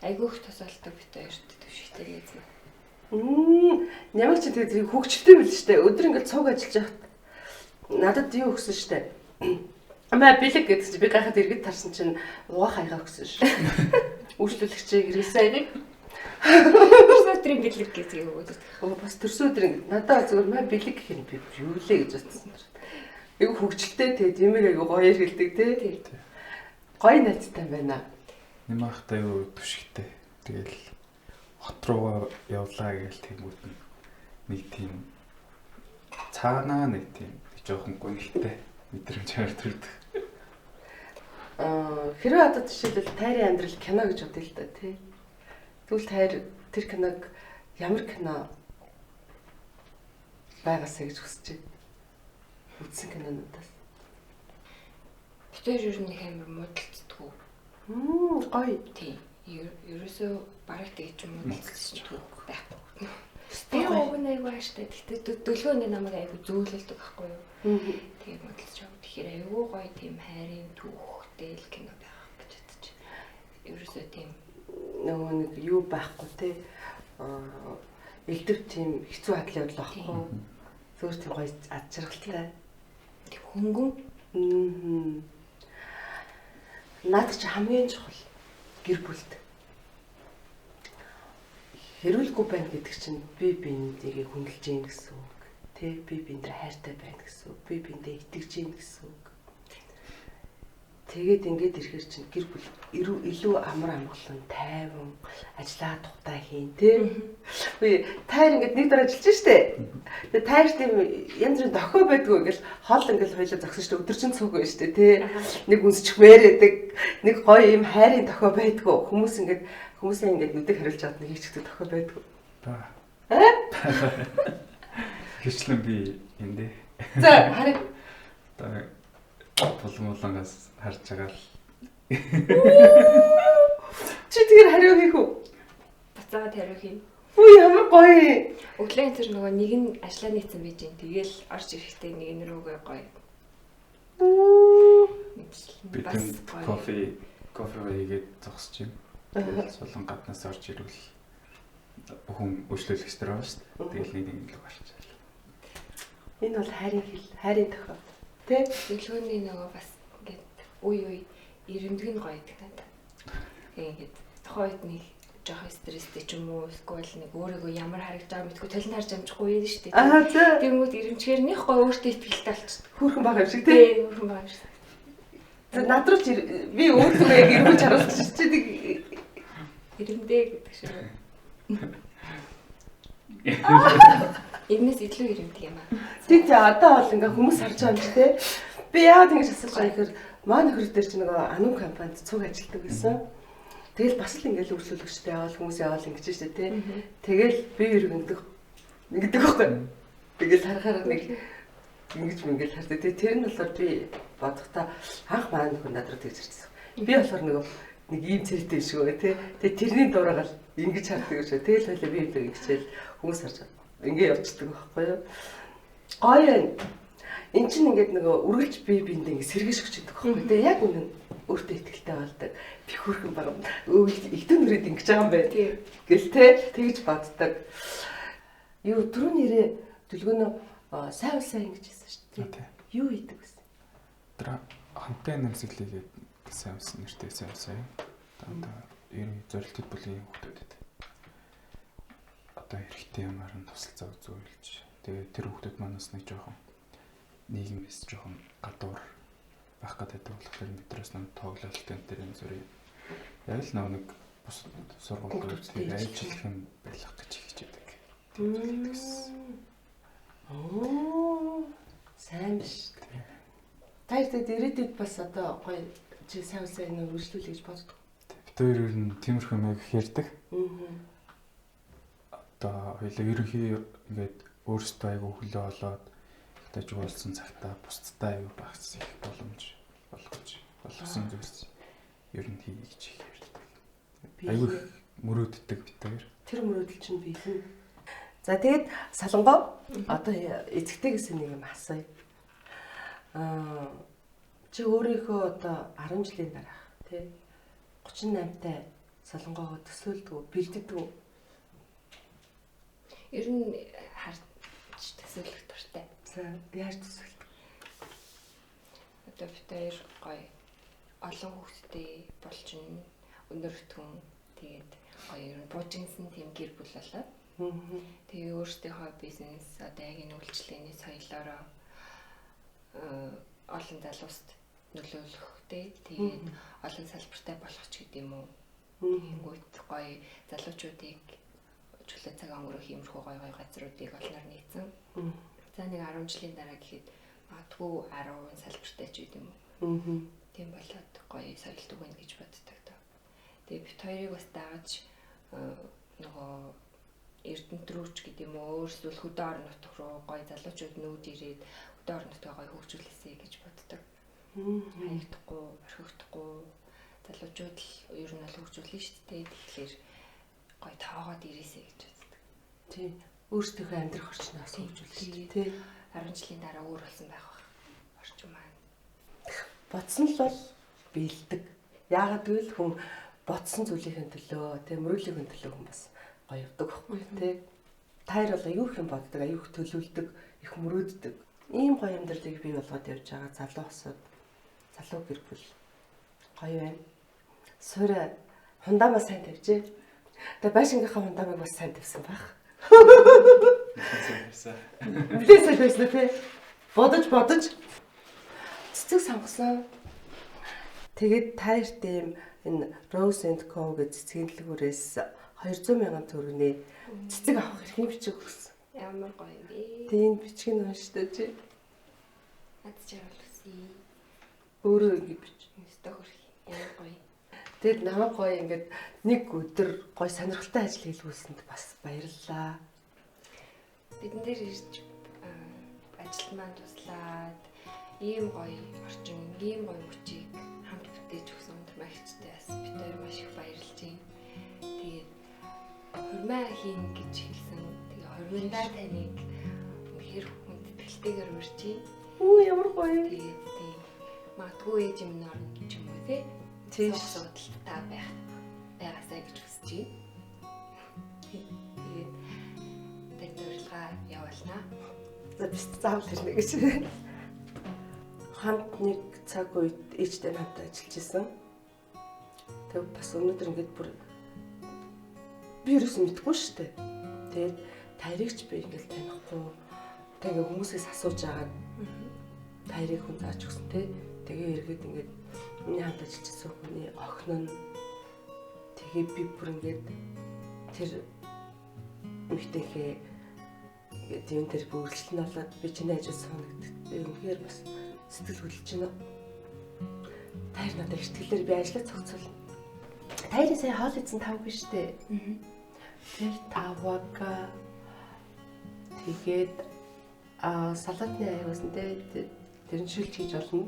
Айгу их тусалдаг бид хоёрт төвшигтэй найз юм. Нямаг чи тэгээд хөгжилтэй байл штэ. Өдөр ингээл цуг ажиллаж байхад надад юу өгсөн штэ. Амаа бэлэг гэдэг чи би гайхаад иргэд тарсан чинь угаах аяга өгсөн ш. Үйлчлүүлэгчийг хэрэгсэн аягийг. Төрсөн өдрийн бэлэг гэж юу өгөөд. Бас төрсөн өдрийн надад зүгээр маа бэлэг гэх юм би юу лээ гэж бодсон. Айгу хөгжилтэй тэгээд юмэг айгу гоё хэлдэг тий. Гоё найзтай байна. Нямахтай айгу түшигтэй. Тэгэл хот руугаа явлаа гээл тэнгүүд нь нэг тийм цаанаа нэг тийм жоохон гонхтой мэдрэмж харж төрдөг. Хэрвээ одоо жишээлбэл тайрын амьдрал кино гэж бодъё л да тий. Тэгвэл тайр тэр киног ямар кино байгаасаа гэж хүсэж байна? Үзсэн кинонуудаас. Бид хоёр ер нь нэг амар муудалцдаггүй. Гоё. Тий. Ерөөсөө бараг тэгж муудалцдаг байхгүй. Би уг нь айгүй ааштай. Гэхдээ дөлгөө ингээ намайг айгүй зөөлөлдөг байхгүй юу? Тэгээд муудалцж байгаа. Тэгэхээр айгүй гоё тийм хайрын түүхтэй л кино байх гэж бодож. Ерөөсөө тийм нөгөө нэг юу байхгүй те. Элдв тийм хэцүү адал явдал байхгүй. Зүгээр тийм гоё ад жаргалтай. Тийм хөнгөн. Наад чи хамгийн чухал гэр бүлд. Хэрүүлгүй байна гэдэг чинь би биендээ хүндэлж гин гэсэн үг. Тэ би биендээ хайртай байна гэсэн үг. Би биендээ итгэж гин гэсэн үг. Тэгээд ингээд ирэхэр чинь гэр бүл илүү амар амгалан, тайван, ажиллаа тухтай хийн тэ. Үгүй тайр ингээд нэг дор ажиллаж штэ. Тэгээд тайр тийм янз бүрийн дохио байдгүй ингээл хол ингээл хоёлаа зогсон штэ өдөр чинь цуг байна штэ тэ. Нэг үнсчихмээр байдаг, нэг гоё юм хайрын дохио байдгүй. Хүмүүс ингээд хүмүүсээ ингээд нүдэг хариулж аваад нэг хийчихдэг дохио байдгүй. Ба. Хичлэн би эндээ. За харин. Булан-булангаас харж байгаа л. Чи тэгэхээр хариу хийх үү? Буцаагаад хариу хий. Үу ямар гоё. Өглөө тэр нөгөө нэг нь ажиллаа нийцсэн байж гин. Тэгэл орж ирэхдээ нэг нь рүүгээ гоё. Би тэнд кофе хийгээд зогсож юм. Тэгэл сулан гаднаас орж ирвэл хүн үйлчлүүлэгч нар байгаа шүү дээ. Тэгэл нэг нэг л гарч ирэл. Энэ бол хайрын хэл, хайрын дохио. Тэ? Дэлгөөний нөгөө бас ингээд үе ирэмдэг нь гоё гэдэг надад. Тэгээ ингээд тухайн үед нэг жоохон стресстэй ч юм уу эсвэл нэг өөрийгөө ямар харагдаж байгаа мэдгүй толинд харж амжихгүй юм шүү дээ. Аа зөө. Тэнгүүд ирэмчгээр них гоё өөртөө итгэлтэй болчихдог. Хөөрхөн байгаа юм шиг тий. Хөөрхөн байгаа юм шиг. За над руу ч би өөртөө яг ирэмж харуулчих чи нэг ирэмдээ гэдэг шиг. Энэс илүү ирэмдэг юм аа. Тий одоо бол ингээ хүмүүс харж байгаа юм чи тий. Би яагаад ингэж асууж байгаа гэхээр манай нөхөр дээр чи нөгөө Анум компанид цуг ажилладаг байсан. Тэгэл бас л ингээл үйлчлүүлэгчтэй яваал хүмүүс яваал ингэж штэ тий. Тэгэл би өргөндөг ингэдэг байхгүй. Тэгэл харахаар нэг ингэж мингээл хардаг. Тий тэр нь болохоор би бодохдоо анх манай нөхөр над руу тэгж ирсэн. Би болохоор нөгөө нэг ийм цэртэй шиг үү тий. Тэгээ тэрний дураагаал ингэж хардаг юм шиг. Тэгэл хойлоо би юм ингэчээл хүмүүс харж байгаа. Ингээ явчихдаг байхгүй юу? Гоё байна. Эн чинь ингээд нөгөө үргэлж бие биендээ ингээ сэргээш өгч байдаг байхгүй. Тэгээ яг үнэн өөртөө ихтэй болдог. Би хөөрхөн баг. Игдэн нүрээд ингэж байгаа юм байна. Гэл те тэгж боддог. Юу түрүү нэрээ дүлгөнөө сайн усаа ингэж хэлсэн шүү дээ. Юу хийдэг вэ? Тэр хамтын нэмсэглэгээд сайн ус нэртэй сайн усаа. Одоо ер нь зорилттой бүлгийн хүүхдүүдэд одоо хэрэгтэй юмар нь тусалцаа үзүүлж тэгээд тэр хүүхдүүд манаас нэг жоохон нийгмээс жоохон гадуур байх гэдэг болохоор биднээс нэг тоглолт энэ төр энэ зүрийг яг л нэг бус сургуулиуд ажиллах юм байх гэж хичээдэг. Оо сайн биш. Та ирээд ирээдүйд бас одоо гоё чи сайн сайн үргэлжлүүлэх гэж боддог. Бид хоёр ер нь тиймэрхүү юм их ярьдаг. Одоо хоёлаа ерөнхий ингээд өөрсдөө айгүй хөлөө олоод дэж уулзсан цагтаа бусдтай айгүй багц их боломж болгож болгосон зүйлс ер нь хий гэж их ярьдаг. Айгүй их мөрөөддөг бид хоёр. Тэр мөрөөдөл чинь биелнэ. За тэгээд Солонгоо одоо эцэгтэйгээс нэг юм асууя. Чи өөрийнхөө одоо 10 жилийн дараах тий 38-тай Солонгоогоо төсөөлдөг үү, бэлддэг үү? Ер нь харж төсөөлөх дуртай. За, яаж төсөөлдөг? Одоо бид хоёр гоё олон хүүхэдтэй болчин өндөр өтгөн тэгээд гоё ер нь буужинсан тийм гэр бүл болоо. Тэгээ өөрсдийнхөө бизнес одоо яг энэ үйлчлэгээний соёлоороо олон залууст нөлөөлөх тий. Тэгээд олон салбартай болох ч гэдэм үү. Тэгэнгүүт гоё залуучуудыг чөлөө цаг өнгөрөх иймэрхүү гоё гоё газруудыг олноор нийцэн. За нэг 10 жилийн дараа гэхэд магадгүй 10 салбартай ч гэдэм үү. Тийм болоод гоё соёлт өгнө гэж боддог доо. Тэгээ бит хоёрыг бас дагаж нөгөө Эрдэнэт рүү ч гэдэм үү өөрсдөө хөдөө орон нутг руу гоё залуучууд нүүд ирээд хөдөө орон нутгаа гоё хөгжүүлээсэй гэж боддог. Хаягдахгүй, орхигдохгүй залуучууд л ер нь бол хөгжүүлнэ шүү дээ. Тэгэхээр гоё тоогоод ирээсэй гэж боддог. Тийм. Өөрсдийнхөө амьдрах орчноос хөгжүүлнэ шүү дээ. Тийм. 10 жилийн дараа өөр болсон байх бах. Орчин маань. Бодсон л бол биелдэг. Яагаад гэвэл хүн бодсон зүйлийнхээ төлөө, тийм мөрөөлийнхээ төлөө хүн бас гоё явдаг байхгүй тий. Та хоёр бол аюу их юм боддог, аюу их төлөвлөдөг, их мөрөөддөг. Ийм гоё амьдралыг бий болгоод явж байгаа залуу хосууд, залуу гэр бүл гоё байна. Суурь хундаамаа сайн тавьжээ. Тэгээ байшингийнхаа хундаамыг бас сайн тавьсан байх. Нилээ сайн тавьсан тий. Бодож цэцэг сонгосон. Тэгээд та хоёрт ийм энэ Rose & Co гэж цэцгийн дэлгүүрээс 200 мянган төгрөгийн цэцэг авах эрхийн бичиг өгсөн. Ямар гоё юм бэ? Тийм бичгийг уншдаа чи. Над чарвал үсье. Өөрөө ингэ бич. Өстө хөрх. Ямар гоё. Тэгэд намайг гоё ингээд нэг өдөр гоё сонирхолтой ажил хийлгүүлсэнд бас баярлалаа. Бидэн дээр ирж ажилд маань туслаад ийм гоё орчин, ийм гоё мөчийг хамт бүтээж өгсөн өндөр магчтай бас бид хоёр маш их баярлж байна. Тэгээд хурмаа хийн гэж хэлсэн. Тэгээ хурмандаа таныг үнэхээр хүндэтгэлтэйгээр урьж байна. Үу ямар гоё. Тэгээд тийм магадгүй ээж юм орно ч юм уу тий. Тийш асуудалтай та байх байгаасай гэж хүсэж байна. Тэгээд танд урилга явуулнаа. За би заавал ирнэ гэж. Хамт нэг цаг үед ээжтэй хамт ажиллаж исэн. Тэг бас өнөөдөр ингээд бүр би ерөөсөн мэдэхгүй шүү дээ. Тэгээд таригч би ингээл танихгүй. Тэг ингээ хүмүүсээс асууж агаад тариг хүн зааж өгсөн те. Тэгээ эргээд ингээд миний хамт ажиллаж исэн хүний охин нь тэгээ би бүр ингээд тэр эмэгтэйхээ ингээд юм тэр бүрэлдэл нь болоод би чиний ажил сууна гэдэгт би үнэхээр бас сэтгэл хөдлөж байна. Тайр надад ихтгэлээр би ажиллаа цогцолно. Тайрын сая хоол идсэн тавгүй штэ. Тэр тавага тэгээд салатны аяг байсан те. Тэр нь шүлж хийж болно.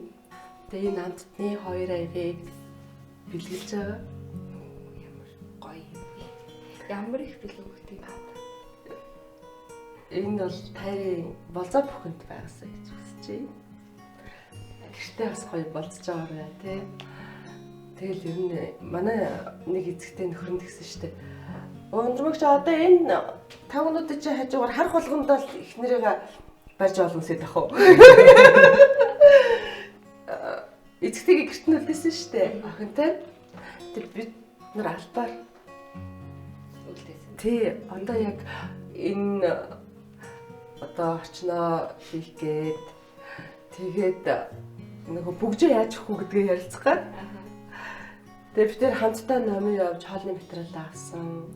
Тэгээ энэ амттны хоёр аягийг бэлгэлж байгаа. Ямар гоё юм бэ? Ямар их бэлэг өгдөг юм бэ? Энэ бол тайрын болзоо бүхэнд байгаасаа гэж хүсэж байна. Гэртээ бас гоё болцож байгаарай тий. Тэгэл ер нь манай нэг эцэгтэй нөхөр нь тэгсэн штэ. Өндрмөгч одоо энэ тавгнуудын чи хажуугаар харах болгондоо л их нэрээ барьж олонсэд ах уу. Эцэгтэйгээ гэрт нь үлдээсэн штэ. Охинтой. Тэр бид нар албаар үлдээсэн. Тий, одоо яг энэ одоо орчноо хийх гээд тэгээд нөгөө бүгжээ яаж өгөх үү гэдгээ ярилцах гээд. Тэгээд бид тэр хамтдаа номын явж хоолны материал авсан.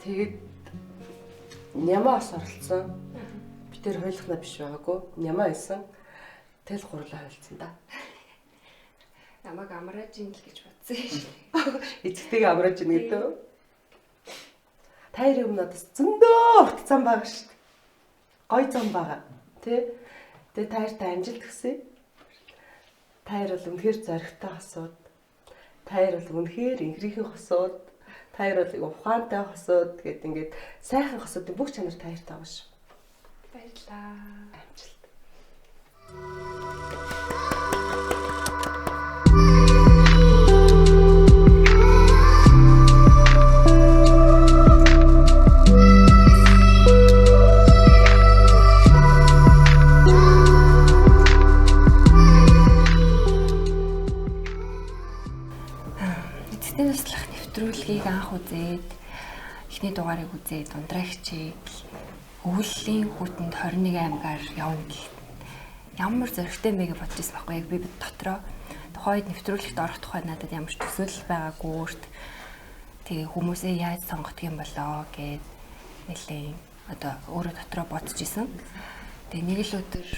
Тэгээд нямаа бас оролцсон. Бид тэр хойлохна биш байгаагүй. Нямаа байсан. Тэгэл гурлаа хойлцсон да. Намайг амрааж ийн л гэж бодсон юм шиг. Эцэгтэйгээ амрааж ийн гэдэг. Тайрын өмнө бас зөндөө урт зам байгаа шүү дээ. Гой зам байгаа. Тэ? Тэгээ тайртай амжилт хүсье. Тайр бол үнэхээр зоригтой хосууд. Тайр бол үнэхээр инхрийнхэн хосууд. Тайр бол ухаантай хосууд гэд ингээд сайхан хосуудын бүх чанар тайртай байгаа шүү. Баярлалаа. Амжилт. үзээд эхний дугаарыг үзээд Ундраагчийг өвөлийн хүүтэнд 21 аймгаар явна гэх ямар зоригтой юм бэ гэж бодож ирсэн байхгүй яг би дотроо тухайд нэвтрүүлэгт орох тухай надад ямар ч төсөөлөл байгаагүй өөрт тэгээ хүмүүсээ яаж сонгодог юм болоо гэд нэлээд одоо өөрөө дотроо бодож исэн. Тэгээ нэг л өдөр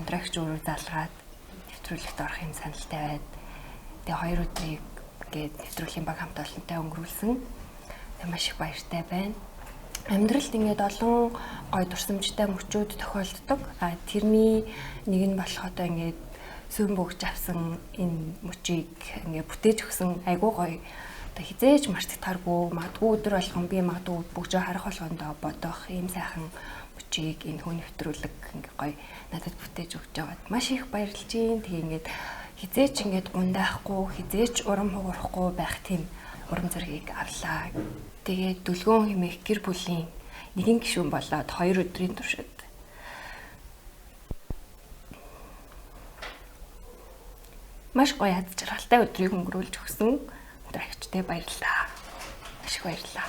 Ундраагч өөрөө залгаад нэвтрүүлэгт орох юм саналтай байд. Тэгээ 2 өдрийг гээд нэвтрүүлгийн баг хамт олонтой өнгөрүүлсэн. Тэгээ маш их баяртай байна. Амьдралд ингээд олон гой дурсамжтай мөчүүд тохиолддог. А тэрний нэг нь болох одоо ингээд сүүн бөгж авсан энэ мөчийг ингээд бүтээж өгсөн айгуу гоё. Одоо хизээж мартагдахааргүй, магадгүй өдөр болгон би магадгүй бөгжөө харах болгондоо бодох ийм сайхан мөчийг энэ хүн нэвтрүүлэг ингээд гоё надад бүтээж өгч байгаад маш их баярлж байна. Тэгээ ингээд хизээч ингээд гундаахгүй, хизээч урам хугарахгүй байх тийм урам зоригийг авлаа. Тэгээд Дүлгөөн хэмээх гэр бүлийн нэгэн гишүүн болоод 2 өдрийн туршид маш гоё аз жаргалтай өдрийг өнгөрүүлж өгсөн Ундраагчтай баярлалаа. Маш их баярлалаа.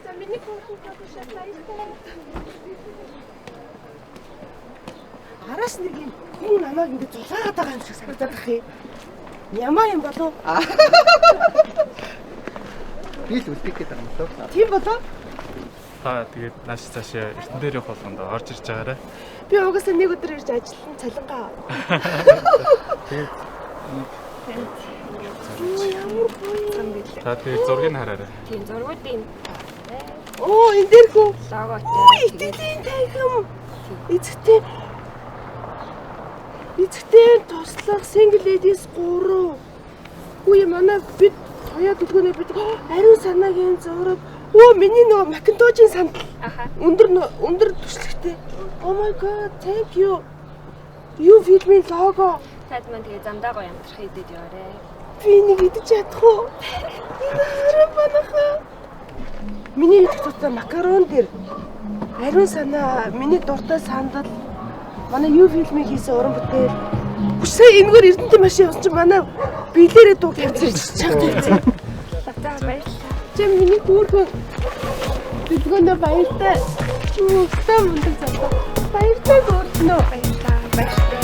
За миний баяртай. Араас нэг юм хүн намайг ингэ зулаагаад байгаа юм шиг санагдаад ах юм. Ямар юм болов? Би л үлдэх гээд байгаа юм болов? Тийм болов? Та тэгээд нааш цаашаа эрдэнэ дээр явах болгонд орж ирж байгаарай. Би угаасаа нэг өдөр ирж ажиллан цалингаа. Тэгээд ямар гоё юм бэлээ. Та тэгээд зургийг хараарай. Тийм зургуудын Оо энэ дээр хүү логотой. Итгэлийн танхим. Эцэгтэй Эцэгтэй туслах single ladies 3. Үгүй манай бид туяа дүлгөөнөө бид ариун санаагийн зураг. Өө миний нөгөө Макинтожийн сандал. Өндөр түшлэгтэй. Oh my god, thank you. Юу фильмийн лого. Таад маань тэгээ замдаа гоё амтрах идэд яваарэ. Би нэг идэж чадах уу? Энэ хараа манайхаа. Миний идэх дуртай макарон дээр ариун санаа, миний дуртай сандал, манай юу фильмийг хийсэн уран бүтээл. Үсээ энэгээр Эрдэнэт машин явсан чинь манай биелээрээ дууг тавьсан чанга тавьсан. За баярлалаа. Чи миний хүүрхэн дүлгөөнөө баяртай. Үстэй мундаг залуу. Баяртай гөрднөө. Баярлалаа. Баяртай.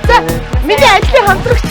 За миний ажлын хамтрагч.